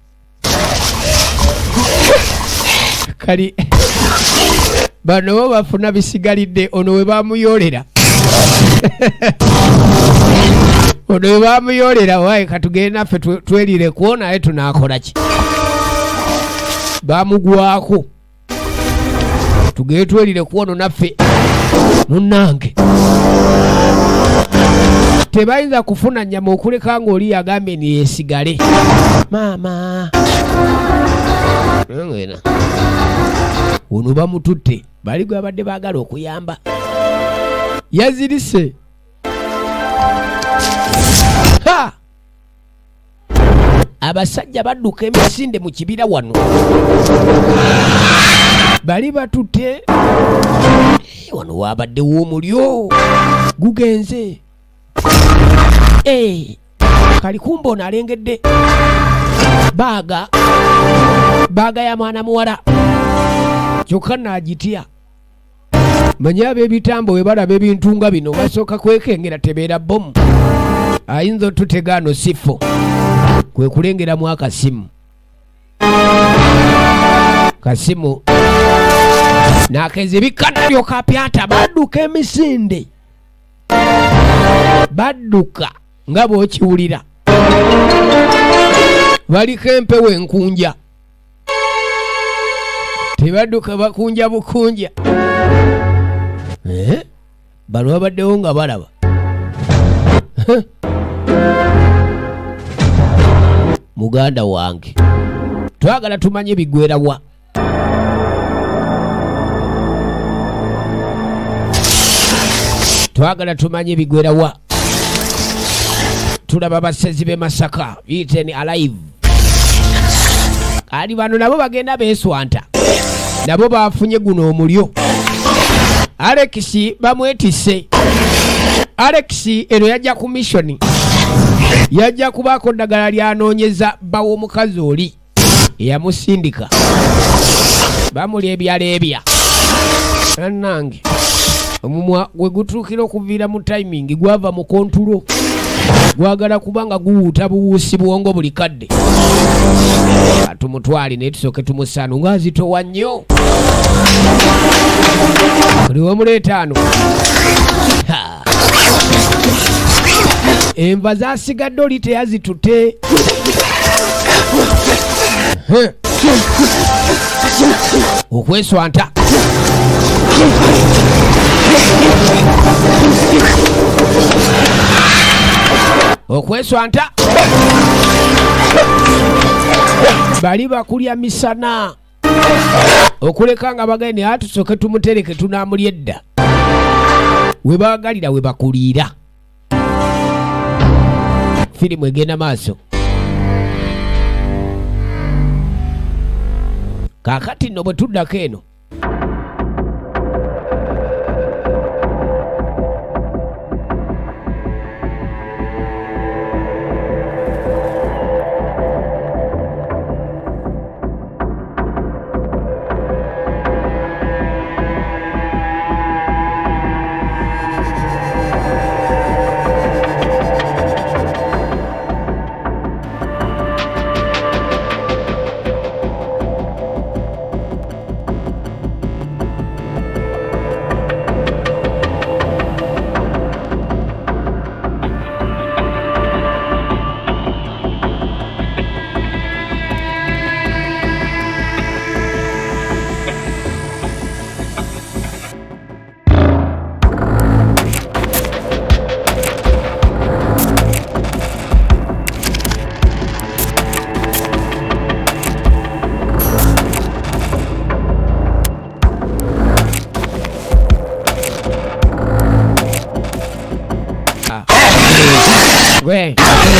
Kali bano bo bafuna bisigalidde ono we bamuyoolera. Ono we bamuyolera waye katugende naffe twerire kwo naye tunaakola ki? Bamugwako. Tugende twerire kwono naffe munnange. Tebayinza kufuna nnyama okuleka ng'oli yagambye niyesigale. Maama. Ngena. Ono bamututte bali gwe babadde baagala okuyamba. Yazirise. Ha! Abasajja badduka emisinde mu kibira wano. Bali batutte. Wano wabaddewo omulyo. Gugenze. Kalikumba ono alengedde baaga. Baaga ya mwana muwala. Kyokka n'agitya. Manye ab'ebitambo bwe balaba ebintu nga bino basooka kwekengera tebeera bbomu. Ayinza otutega ano sifo. Kwe kulengeramu akasimu. Kasimu n'akezibika nalyoka apyata. Badduka emisinde. Badduka nga bw'okiwulira. Baliko empewo enkunja. Tebadduka bakunja bukunja. Bano babaddewo nga balaba. Muganda wange twagala tumanye bigwera wa. Twagala tumanye bigwera wa. Tulaba basezi b'e Masaka eaten alive. Ali bano nabo bagenda beeswanta. Nabo bafunye guno omulyo. Alex bamwetisse. Alex eno yajja ku mission. Yajja kubaako ddagala lyanoonyeza bba w'omukazi oli eyamusindika. Bamulya ebyaleebya. Bannange omumwa gwe gutuukira okuviira mu timing gwava mu kontulo. Gwagala kubanga guwuuta buwuusi bwongo buli kadde. Tumutwale naye tusooke tumusaanu ng'azitowa nnyo. Buli wamuleeta ano. Enva zasigadde oli teyazitute. Okweswanta. Okweswanta. Bali bakulya misana. Okuleka nga bagende tusooke tumutereke tunaamulya edda. We baagalira we bakuliira. Firimu egenda maaso. Kaakati nno bwe tuddako eno.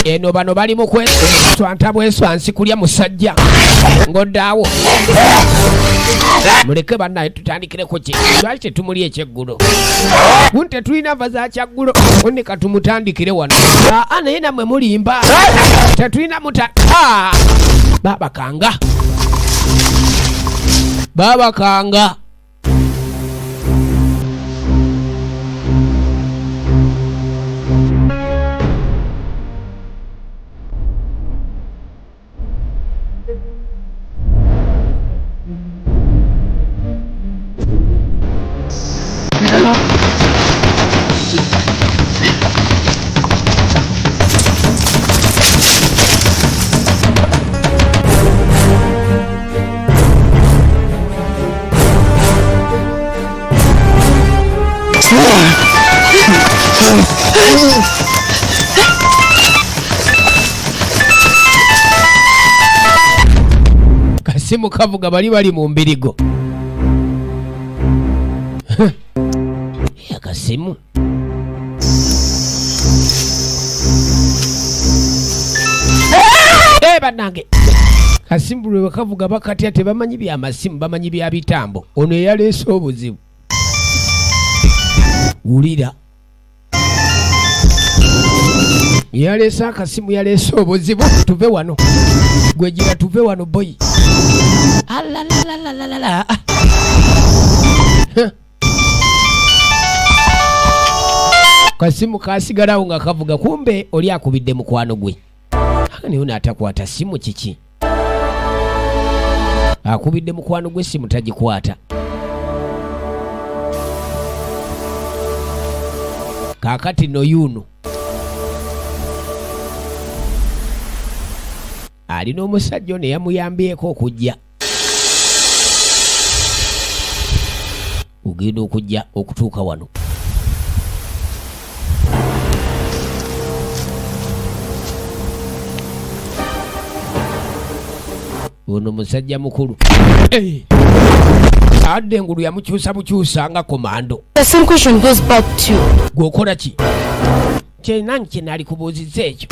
Eno bano bali mu kweswanta bweswansi kulya musajja ng'oddaawo. Muleke bannaye tutandikireko ki? Lwaki tetumuli ekyeggulo? Gundi tetulina nva za kyaggulo. Gundi katumutandikire wano. Aa naye nammwe mulimba. Tetulina muta. Baabakanga. Baabakanga. Kasimu kavuga bali bali mu mbirigo. Akasimu bannange, kasimu lwe bakavuga bakatya, tebamanyi byamasimu, bamanyi bya bitambo. Ono eyaleese obuzibu, wulira, yaleese akasimu, yaleese obuzibu. Tuve wano, gwegira, tuve wano boyi. Alalalalala. Kasimu kasigalawo nga kavuga, kumbe oli akubidde mukwano gwe. Naye ono atakwata simu kiki? Akubidde mukwano gwe, simu tagikwata. Kaakati no yuno alina omusajja ono eyamuyambyeko okujja, ogenda okujja okutuuka wano. Ono musajja mukulu. Eh! Adde engulu yamukyusa bukyusa nga komando. The same question goes back to Gweokola ki? Kyenange kyenali kubuuzizza ekyo.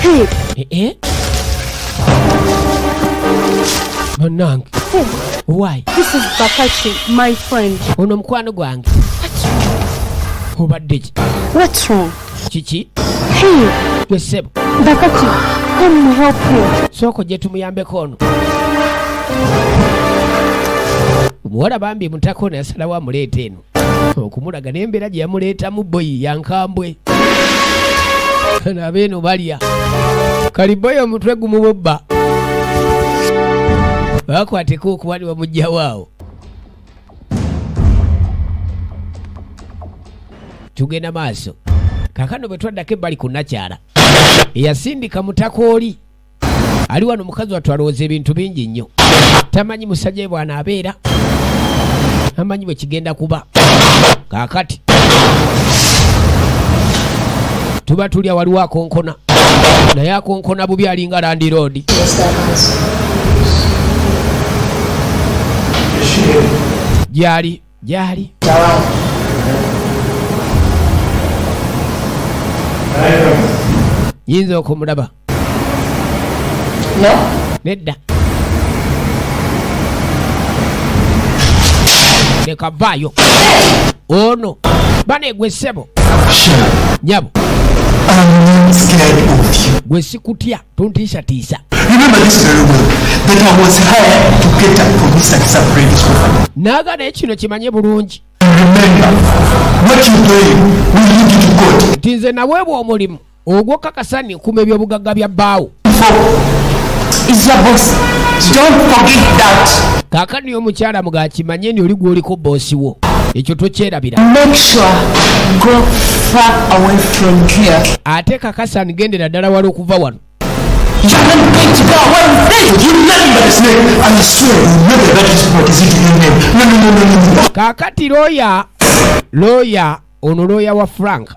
Hey, Eh, eh? Bannange, why? This is Bakachi, my friend. Ono mukwano gwange. Obadde ki? What's wrong? Kiki? Hey, Gwe ssebo. Bakachi, come help you. Sooka ojje tumuyambeko ono omuwala. Bambi mutaka ono yasalawo amuleeta eno okumulaga n'embeera gye yamuleetamu. Boyi yankambwe nabeeno balya kaliboyi, omutwe gumubobba, bakwateko okuba ne bamugjawo awo. Tugenda maaso. Kakano bwe twaddako ebbali ku nakyala eyasindika mutaka oli ali wano, mukazi wattu alowooza ebintu bingi nnyo, tamanyi musajja we bw'anaabeera, amanyi bwe kigenda kuba. Kaakati tuba tulya, waliwo akonkona, naye akonkona bubi, alinga landlord. Gyali gyali. Yinza okumulaba? No? Nedda, leka vaayo ono banegwe. Ssebo. Nyabo. I'm not scared of you. Gwe sikutya, tontiisatiisa. Remember this very well, that I was hired to cater for Mr. Freddy's property. Naaga naye kino kimanye bulungi. Remember, what you're doing will lead you to court. Nti nze naweebwa omulimu ogwokakasa nikuuma ebyobugagga bya bbaawo. Is your boss. Don't forget that. Kaakano omukyala mugakimanye ni oli gwoliko boosi wo, ekyo tokyerabira. Make sure go far away from here. Ate kakasa nigendera ddala wala okuva wano. You're not going to go away with this. You nothing but a snake. I swear you'll never let this property into your name. No, no, no, no, no, no. Kaakati looya, looya ono, looya wa Frank,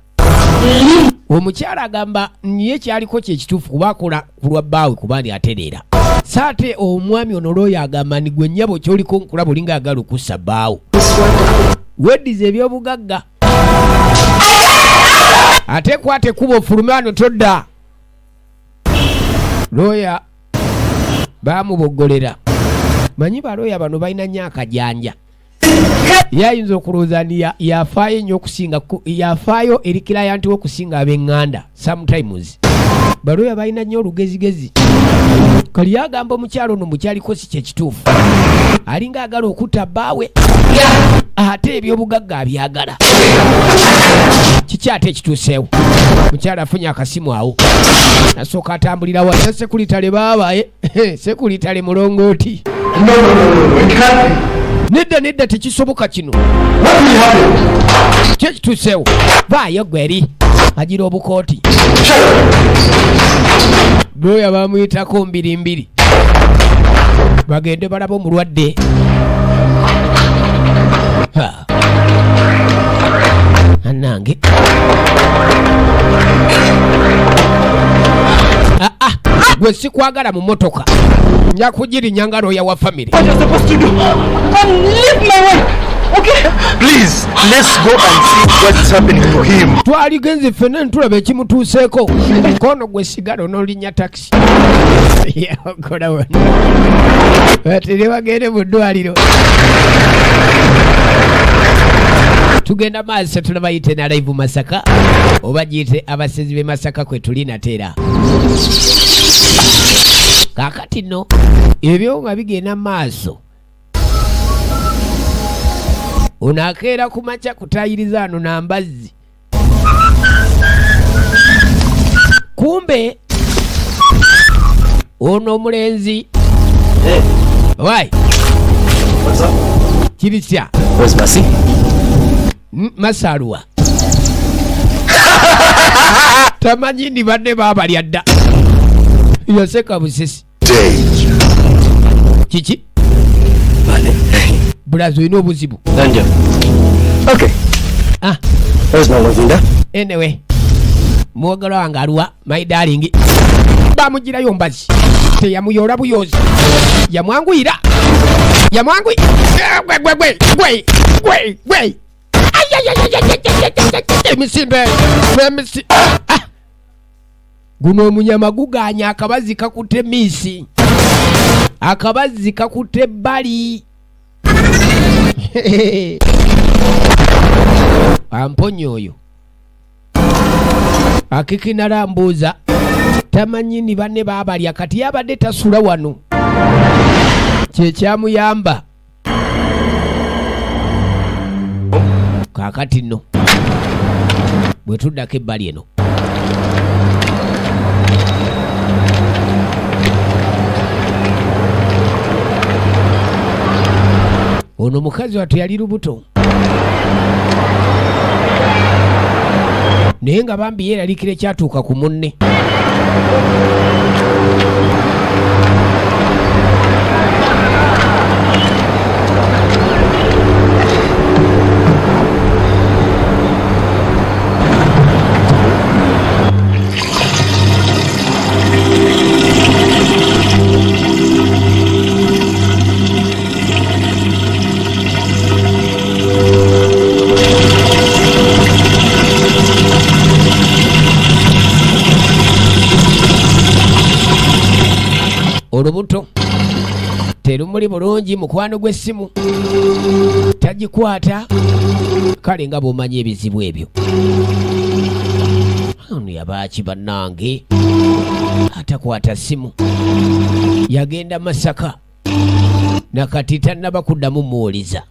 omukyala agamba niye kyaliko kyekituufu kuba akola ku lwa bbaawe, kuba ndi atereera. Saate omwami ono looya agamba ni gwe nnyabo kyoliko nkulaba olinga agala okussa bbaawo, weddiza ebyobugagga, ate kwata ekkubo ofulume wano, todda. Looya baamuboggolera. Manyi balooya bano balina nnyo akajanja, ye ayinza okulowooza nti yafaayo ennyo okusinga yafaayo eri client we okusinga ab'eŋŋanda. Sometimes balooya balina nnyo olugezigezi. Kali yagamba omukyalo ono mukyaliko si kyekituufu, alinga agala okutta bbaawe, ate ebyobugagga abyagala. Kiki ate ekituuseewo? Mukyala afunye akasimu awo, nasooka atambulira wa sekulitale baabaye sekulitale mulongooti. No, no, no, no, no. It can't be. Nedda, nedda, tekisoboka kino. What will happen? Ki ekituuseewo? Vaayo gwe eri agira obukooti. Looya bamuyitako mbirimbiri, bagende balaba omulwadde. Ha. Munange, ah, ah, gwe sikwagala mu motoka, nja kugirinya nga looya wa famire. Please, let's go and see what's happening to him. Twaligenze ffenna ntulaba ekimutuuseeko. Kono gwe sigala onolinnya takisi yakola wano batere bagende mu ddwaliro. Tugenda maaso, tulaba yite na live Masaka oba giyite abasezi b'e Masaka kwe tuli nateera. Kaakati nno ebyo nga bigenda maaso, ono akeera ku makya kutayiriza ano nambazzi, kumbe ono omulenzi wai kirisya. Where's Mercy? Masaluwa tamanyi ndi banne baabalya dda, yaseka busesi. Kiki bulazi, olina obuzibu? Danja. Okay. Ah. Where's my Lovinda? Anyway, muwagala wange aluwa, my darling? Bamugirayo mbazi, teyamuyoola buyozi, yamwanguyira, yamwanguyi gwe gwe gwe gwe gwe gwe. Emisinde emisi. Ah! Guno omunyama guganya akabazi kakutte miisi, akabazi kakutte ebbali. Amponya oyo akikinala mbuuza, tamanyi ni banne baabalya. Kati yabadde tasula wano, kyekyamuyamba. Kaakati nno bwe tuddako ebbali eno, ono mukazi wattu yali lubuto, naye nga bambi yeeralikira ekyatuuka ku munne. Olubuto terumuli bulungi, mukwano gw'essimu tagikwata. Kale nga bw'omanyi ebizibu ebyo, ono yabaaki bannange atakwata ssimu? Yagenda Masaka, nakati tannaba kuddamu muwuliza.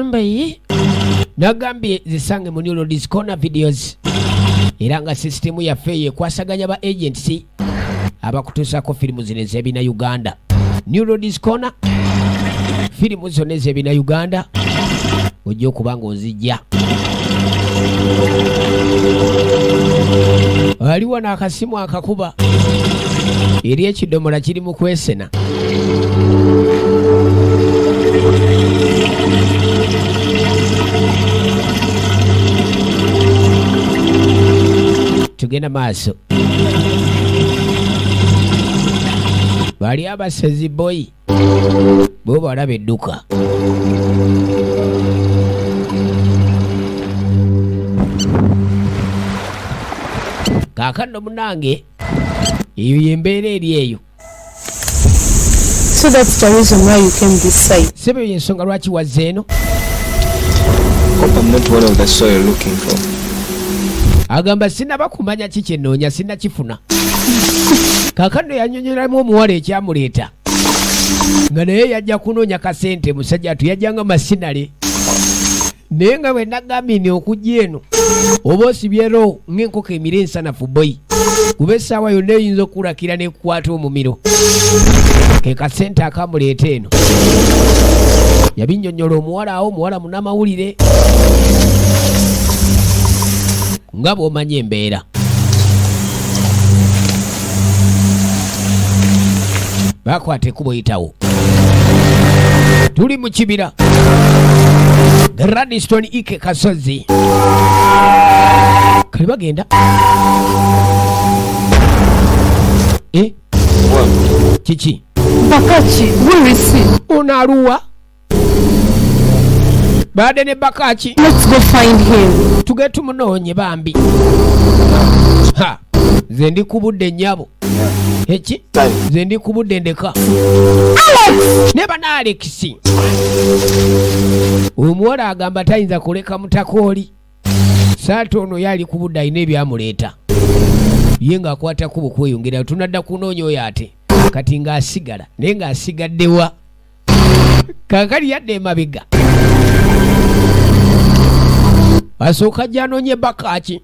Mbaye nagambye zisange mu New Lord's Corner Videos, era nga sisitimu yaffe eyo ekwasaganya ba agents abakutuusaako firimu zino ez'ebina Uganda. New Lord's Corner, firimu zonna ez'ebina Uganda ojja okuba ng'ozijja. Aliwo n'akasimu akakuba eri ekidomola kiri mu kwesena. Tugenda maaso, bali abasezi boyi bo balaba edduka. Kaakano munange eyo yembeera eri eyo. So that's the reason why you came this side. Sebe yensonga lwaki wazze eno. Hope I'm not one of the soil you're looking for. Agamba sinaba kumanya ki kyenoonya, sinnakifuna. Kaakano yanyonyolamu omuwala ekyamuleeta, nga naye yajja kunoonya kasente. Musajja atu yajjanga masinale, naye nga bwe nagambye nti okujja eno oba osibyero ng'enkoko emira ensanafu boyi, kuba essaawa yonna eyinza okukulakira n'ekukwata omumiro. Ke kasente akamuleeta eno yabinnyonnyola omuwala awo, omuwala munnamawulire nga bw'omanyi embeera. Bakwata ekkubo yitawo. Tuli mu kibira Gladstone Ike Kasozi. Kali bagenda eh? Kiki? Bakaki, where is he? Ono aluwa? Baade ne Bakaki. Let's go find him. Tugende tumunoonye bambi. Ha, nze ndi ku budde nnyabo. Eki? Nze ndi ku budde ndeka. Ne bana Alex. Omuwala agamba tayinza kuleka mutakooli. Saata ono yali ku budde alina ebyamuleeta. Ye ng'akwata kubo kweyongera tunadda kunoonya oyo ate. Kati ng'asigala naye ng'asigaddewa. Kaakati yadda emabega. Asooka ajja anoonye Bakaki.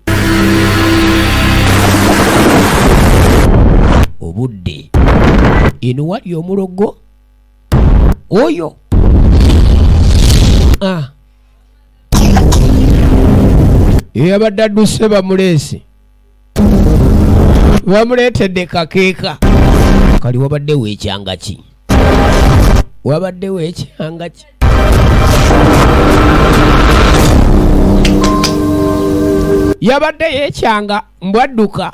Obudde. Eno wali omulogo oyo. Ah. Yabadde adduse bamuleese. Bamuleetedde kakeeka. Kali wabadde weekyanga ki? Wabadde weekyanga ki? Yabadde yeekyanga mbwadduka.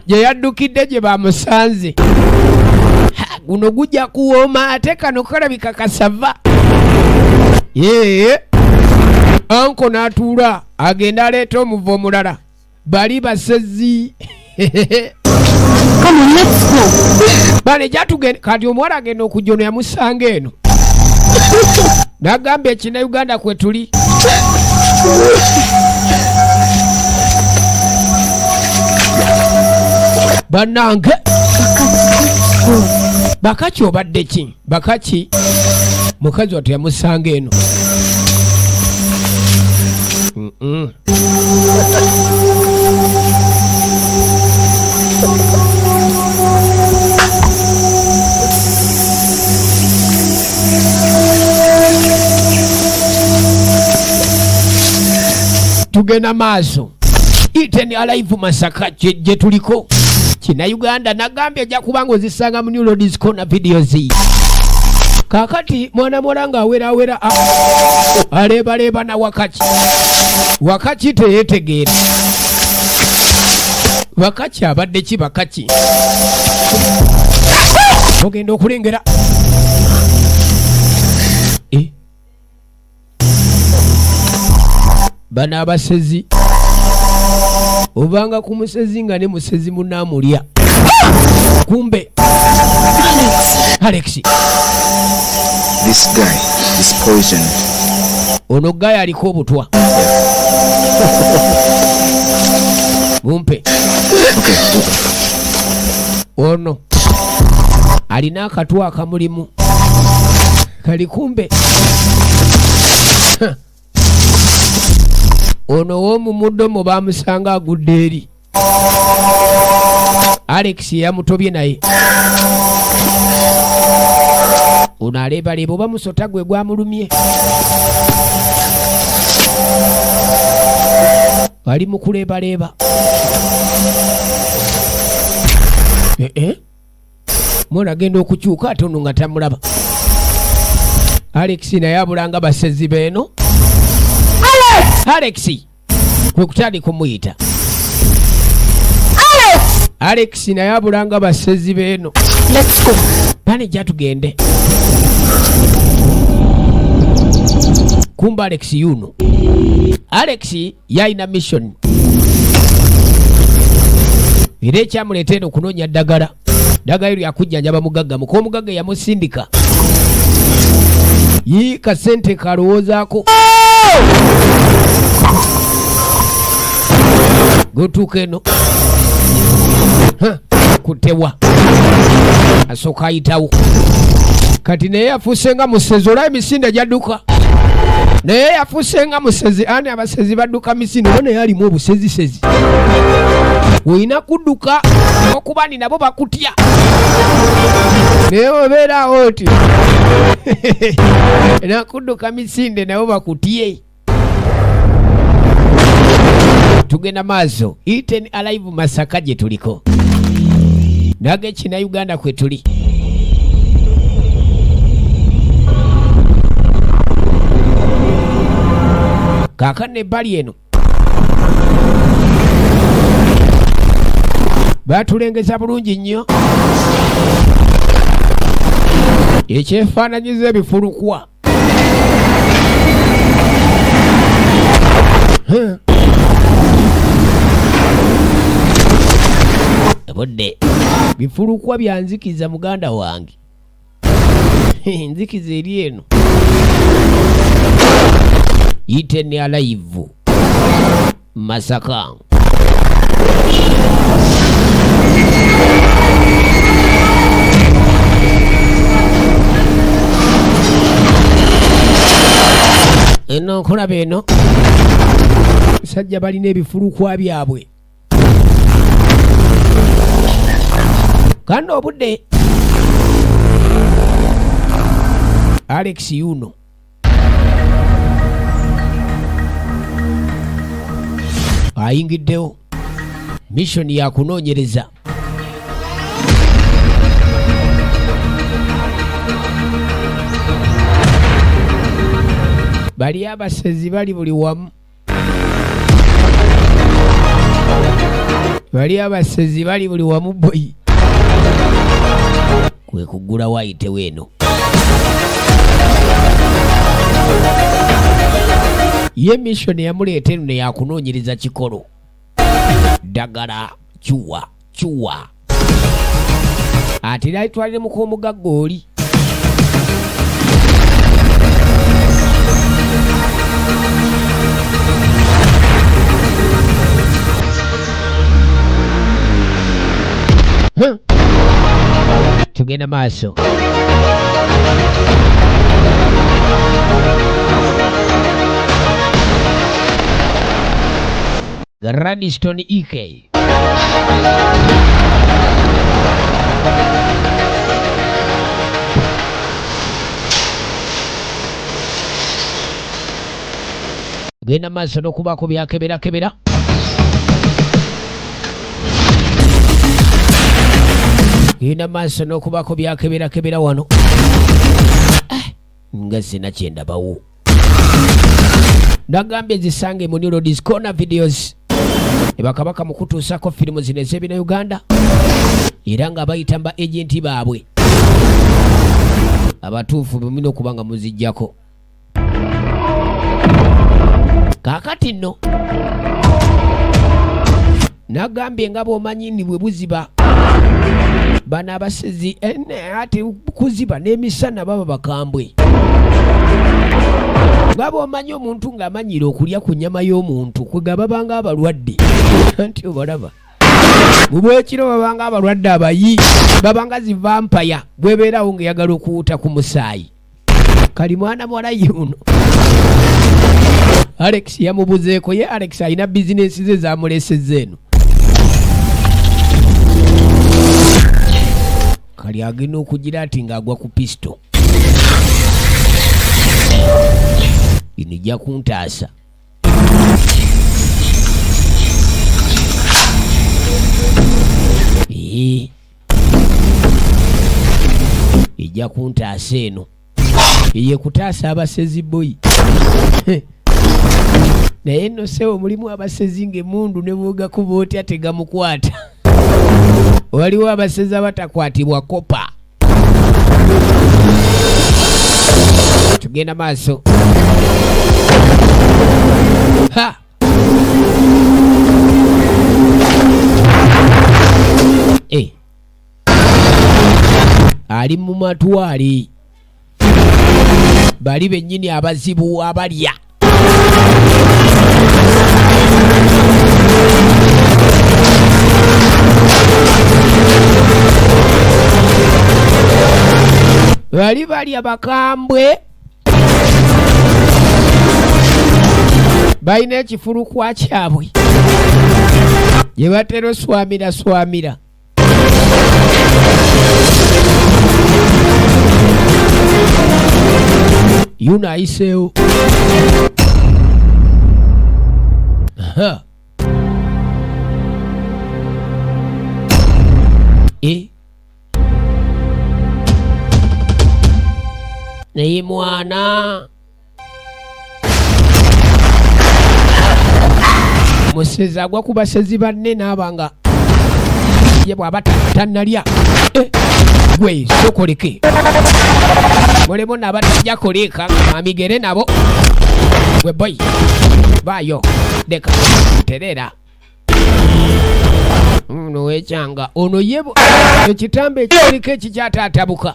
Gye yaddukidde gye bamusanze. Guno gujja kuwooma ate kano kalabika kasava. Yee. Anko n'atuula agenda aleeta omuvo omulala. Bali basezi. Come on, let's go. Bale jatugende kati omuwala agenda okujja ono yamusanga eno. N'agamba ekina Uganda kwe tuli. Bannange. Bakaki obadde ki? Bakaki mukazi wattu yamusanga eno. Tugenda maaso. Eaten Alive Masaka gye tuliko. Kina Uganda nagambye ajja kubanga ozisanga mu New Ladies Corner videos. Kaakati mwana muwala ng'awerawera aleebaleeba na Wakaki. Wakaki teyeetegeera. Wakaki abadde ki Bakaki? Ogenda okulengera. Bano abasezi. Obanga ku musezi nga ne musezi munnamulya. Kumbe. Alex. This guy is poisoned. Ono guy aliko obutwa. Mumpe. Okay. Ono alina akatwa akamulimu. Kali kumbe. Ono w'omu muddomo bamusanga agudde eri. Alex yamutobye naye. Ono aleebaleeba oba musota gwe gwamulumye. Ali mu kuleebaleeba. Mwana agenda okukyuka ate ono nga tamulaba. Alex naye abulanga basezi beeno. Alex! Kwe kutandika omuyita. Alex naye abulanga basezi beeno. Let's go. Bane jja tugende. Kumba Alex yuno. Alex yalina mission. Era ekyamuleeta eno kunoonya ddagala. Ddagala eryo yakujjanjaba mugagga. Muka omugagga yamusindika. Yii kasente kalowoozaako. Gutuuka eno. Kutewa. Asooka ayitawo. Kati naye yafuuse nga musezi olaba emisinde gy'adduka. Naye yafuuse nga musezi, ani abasezi badduka misinde, oba naye alimu obusezisezi. Olina kudduka okuba ni nabo bakutya. Naye obeera awo oti. Nakudduka misinde nabo bakutye. Tugenda maaso. Eaten Alive Masaka gye tuliko. Nage kina Uganda kwe tuli. Kaakano ebbali eno batulengeza bulungi nnyo ekyefaananyiza ebifulukwa. Obudde bifulukwa byanzikiza muganda wange. Nzikiza eri eno Eaten Alive Masaka. Eno nkulaba eno sajja balina ebifulukwa byabwe. Kano obudde Alex Yuno ayingiddewo mission ya kunoonyereza. Bali abasezi bali buli wamu, bali abasezi bali buli wamu boyi. Kwe kugula wayitewo eno ye mission yamuleeta eno yakunoonyereza kikolo ddagala kyuwa kyuwa ate era alitwalire muka omugagga oli. Tugenda maaso. Gladstone EK genda maaso n'okubaako byakeberakebera. Genda maaso n'okubaako byakeberakebera wano nga sina kyendabawo. Nagambye zisange mu New Roads Corner Videos ebakabaka mu kutuusako firimu zino ez'ebina Uganda era nga bayita mba agenti baabwe abatuufu bemulina okuba nga muzijjako. Kaakati nno nagambye nga bw'omanyi ni bwe buziba bano abasezi ate kuziba n'emisana baba bakambwe. Nga bw'omanyi omuntu ng'amanyira okulya ku nnyama y'omuntu kwega babanga abalwadde anti obalaba mu bwekiro babanga abalwadde abayi babanga zivampaya bwebeerawo ng'eyagala okuwuta ku musaayi. Kali mwana muwala yuno Alex yamubuzeeko ye Alex alina bizinensi ze zamulesezza eno. Kali agenda okugira ati ng'agwa ku pisto ino ejja kuntaasa. Ejja kuntaasa eno ye kutaasa abasezi boyi. Naye nno ssebo mulimu abasezi ng'emmundu ne bw'ogakuba otya tegamukwata. Waliwo abasezi abatakwatibwa kopa. Tugenda maaso. Ha! Ali mu matwale bali bennyini abazibu abalya. Bali balya bakambwe balina ekifulukwa kyabwe gye batera oswamira swamira. Yuno ayiseewo. Naye mwana Musezi agwa ku basezi banne n'aba nga ye bw'aba tannalya. Eh, gwe sokoleke mulimu nabatajja kuliika amigere nabo. Gwe boy baayo leka tereera. Ono wekyanga ono ye ekitambo ekiriko ekikyataatabuka.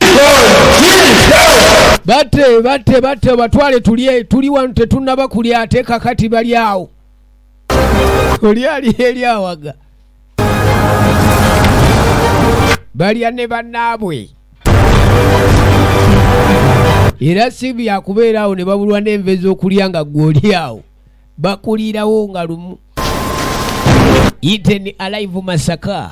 Batte batte batte batwale tulye, tuli wano tetunnaba kulya ate kakati bali awo. Oli ali eri awaga balya ne bannaabwe era si byakubeera awo ne babulwa n'enva ez'okulya nga ggwe oli awo bakuliirawo nga lumu. Eaten Alive Masaka.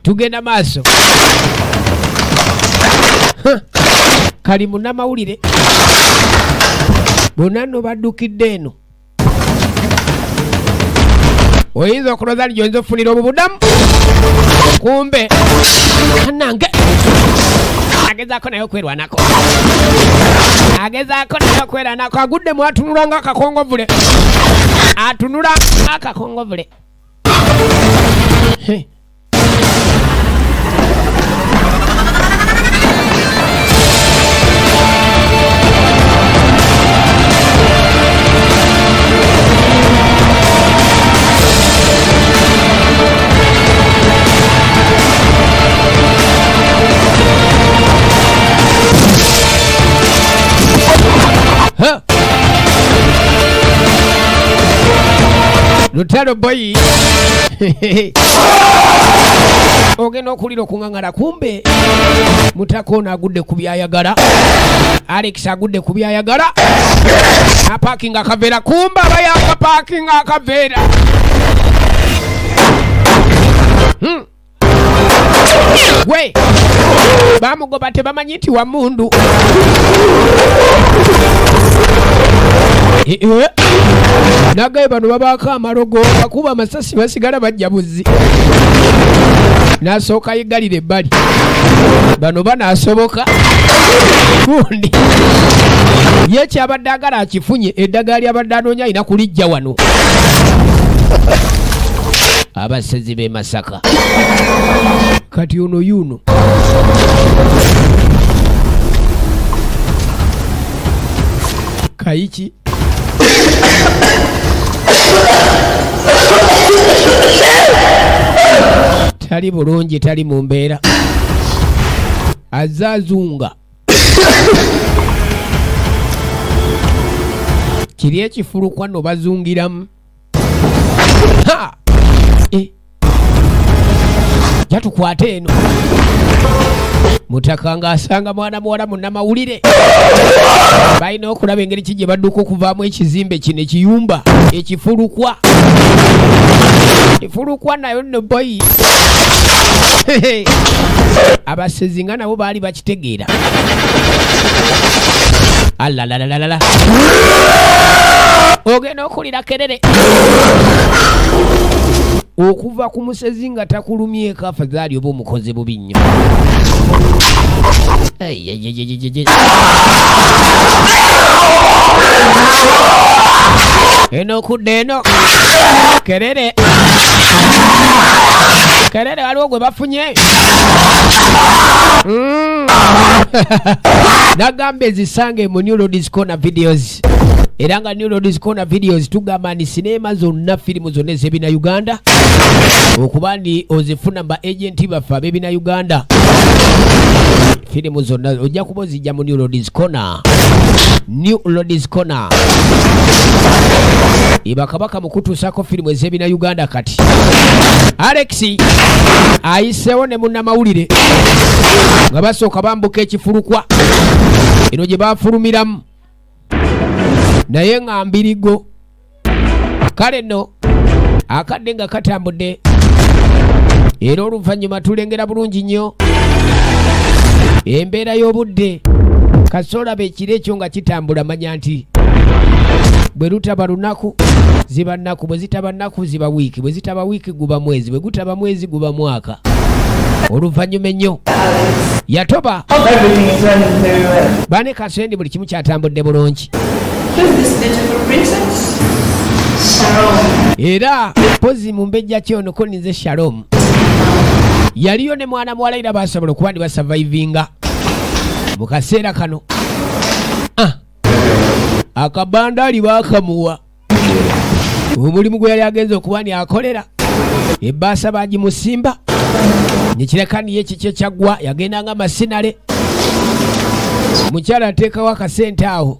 Tugenda maaso. Kali munnamawulire bonna nno baddukidde eno. Oyinza okulowooza nti gy'oyinza okufunira obubudamu, kumbe kannange agezaako naye okwerwanako, agezaako naye okwerwanako, aguddemu atunula nga akakongovule, atunula akakongovule. Hey. Ha! Lutalo boyi ogenda okulira okuŋaŋala, kumbe mutaka ono agudde ku byayagala. Alex agudde ku byayagala, apakinga akaveera, kumbe aba yakapakinga akaveera. Gwe bamugoba tebamanyi nti wa mundu. Nagaye bano babaako amalogo, bakuba amasasi basigala bajja buzzi. N'asooka yeggalira ebbali, bano banaasoboka gundi ye kyabadde agala akifunye, eddagala lyabadde anoonya alina kulijja wano. Abasezi b'e Masaka kati ono yuno Kayiki tali bulungi, tali mu mbeera, azze azunga kiri ekifulukwa nno bazungiramu. Ha! Jatukwate eno mutaka ng'asanga mwana muwala munnamawulire, balina okulaba engeri ki gye badduka okuvaamu ekizimbe kino ekiyumba ekifulukwa ekifulukwa nayo nno boyi. Abasezi nga nabo baali bakitegeera. Alalalalala, ogenda okulira kerere okuva ku musezi nga takulumyeko, afazaali oba omukoze bubi nnyo. Eno okudda eno kerere kerere, waliwo gwe bafunye. Nagamba ezisange mu New Lord's Corner Videos, era nga New Lord's Corner Videos tugamba ni sinema zonna, firimu zonna ez'ebina Uganda, okuba ndi ozifuna ba agenti baffe ab'ebina Uganda, firimu zonna ojja kuba ozijja mu New Lord's Corner. New Lord's Corner ibakabaka mu kutuusaako firimu ez'ebina Uganda. Kati Alex ayiseewo ne munnamawulire nga basooka bambuka ekifulukwa eno gye bafulumiramu. Naye nga mbirigo. Kale nno akadde nga katambudde, era oluvannyuma tulengera bulungi nnyo embeera y'obudde. Kasoolaba ekiro ekyo nga kitambula, manya nti bwe lutaba lunaku ziba nnaku, bwe zitaba nnaku ziba wiiki, bwe zitaba wiiki guba mwezi, bwe gutaba mwezi guba mwaka. Oluvannyuma ennyo yatoba. Hope everything is running very well. Bane kasendi buli kimu kyatambudde bulungi. Who's this beautiful princess? Sharon. Era pozi mu mbejja kyono ko ninze Shalom yaliyo ne mwana muwala, era basobola okuba ndi basurvivinga mu kaseera kano. Ah, akabandaali baakamuwa omulimu gwe yali agenza okuba ni akolera ebbaasa bagimusimba nekireka niye kiki ekyaggwa yagendanga masinale. Mukyala ateekawo akasente awo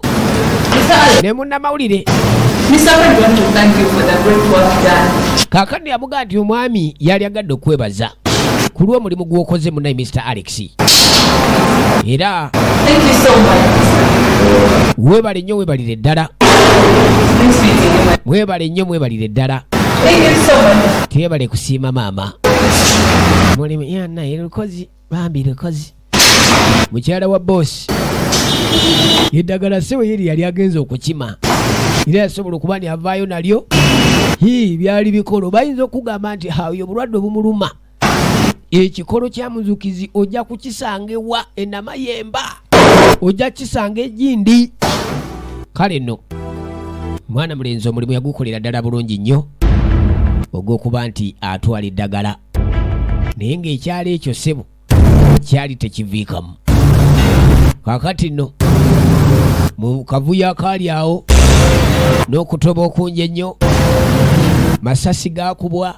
ne munnamawulire. Mr. Fred want to thank you for the great work done. Kaakano yamugaa nti omwami yali agadde okwebaza ku lw'omulimu gw'okoze munaye Mr Alex, era Thank you so much. weebale nnyo, weebalire ddala. Nice meeting you, man. Mwebale nnyo, mwebalire ddala. Thank you so much. Tewebale kusiima maama. Mulimu yana lukozi bambi lukozi mukyala wa boosi eddagala sewe yeri yali agenza okukima era yasobola okuba ni avaayo nalyo. Hii, byali bikolo bayinza okugamba nti ha oyo obulwadde obumuluma ekikolo kya muzukizi ojja kukisanga ewa enamayemba, ojja kukisanga egindi. Kale nno mwana mulenzi omulimu yagukolera ddala bulungi nnyo ogw'okuba nti atwala eddagala, naye ng'ekyalo ekyo ssebo kyali tekiviikamu. Kaakati nno mu kavuyo akaali awo n'okutoba okungi ennyo, masasi gaakubwa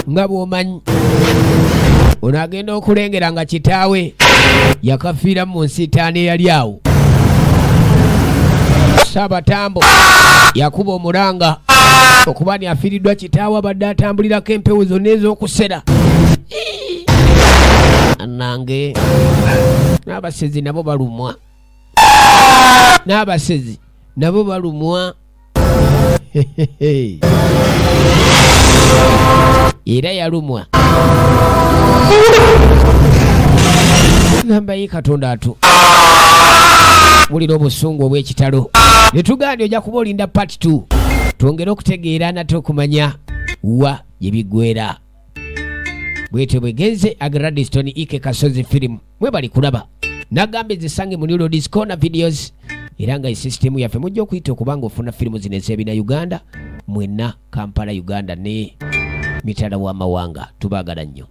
nga bw'omanyi. Ono agenda okulengera nga kitaawe yakafiira mu nsiitaano eyali awo. Saabatambo yakuba omulanga okuba ni afiiriddwa kitaawe abadde atambulirako empewo zonna ez'okusera. Nange n'abasezi nabo balumwa, n'abasezi nabo balumwa era yalumwa gamba ye Katonda atu wulira obusungu obw'ekitalo. Ne tugamba ojja kuba olinda part 2 twongere okutegeera nate okumanya wa gye biggwera. Bwetyo bwegenze. Agradiston Ike Kasozi Firimu mwebali kulaba nagamba ezisange mu New Roads Corner Videos, era nga esisitemu yaffe mujja okuyita okubanga ofuna firimu zino ez'ebina Uganda mwenna, Kampala, Uganda ne mitala w'amawanga. Tubaagala nnyo.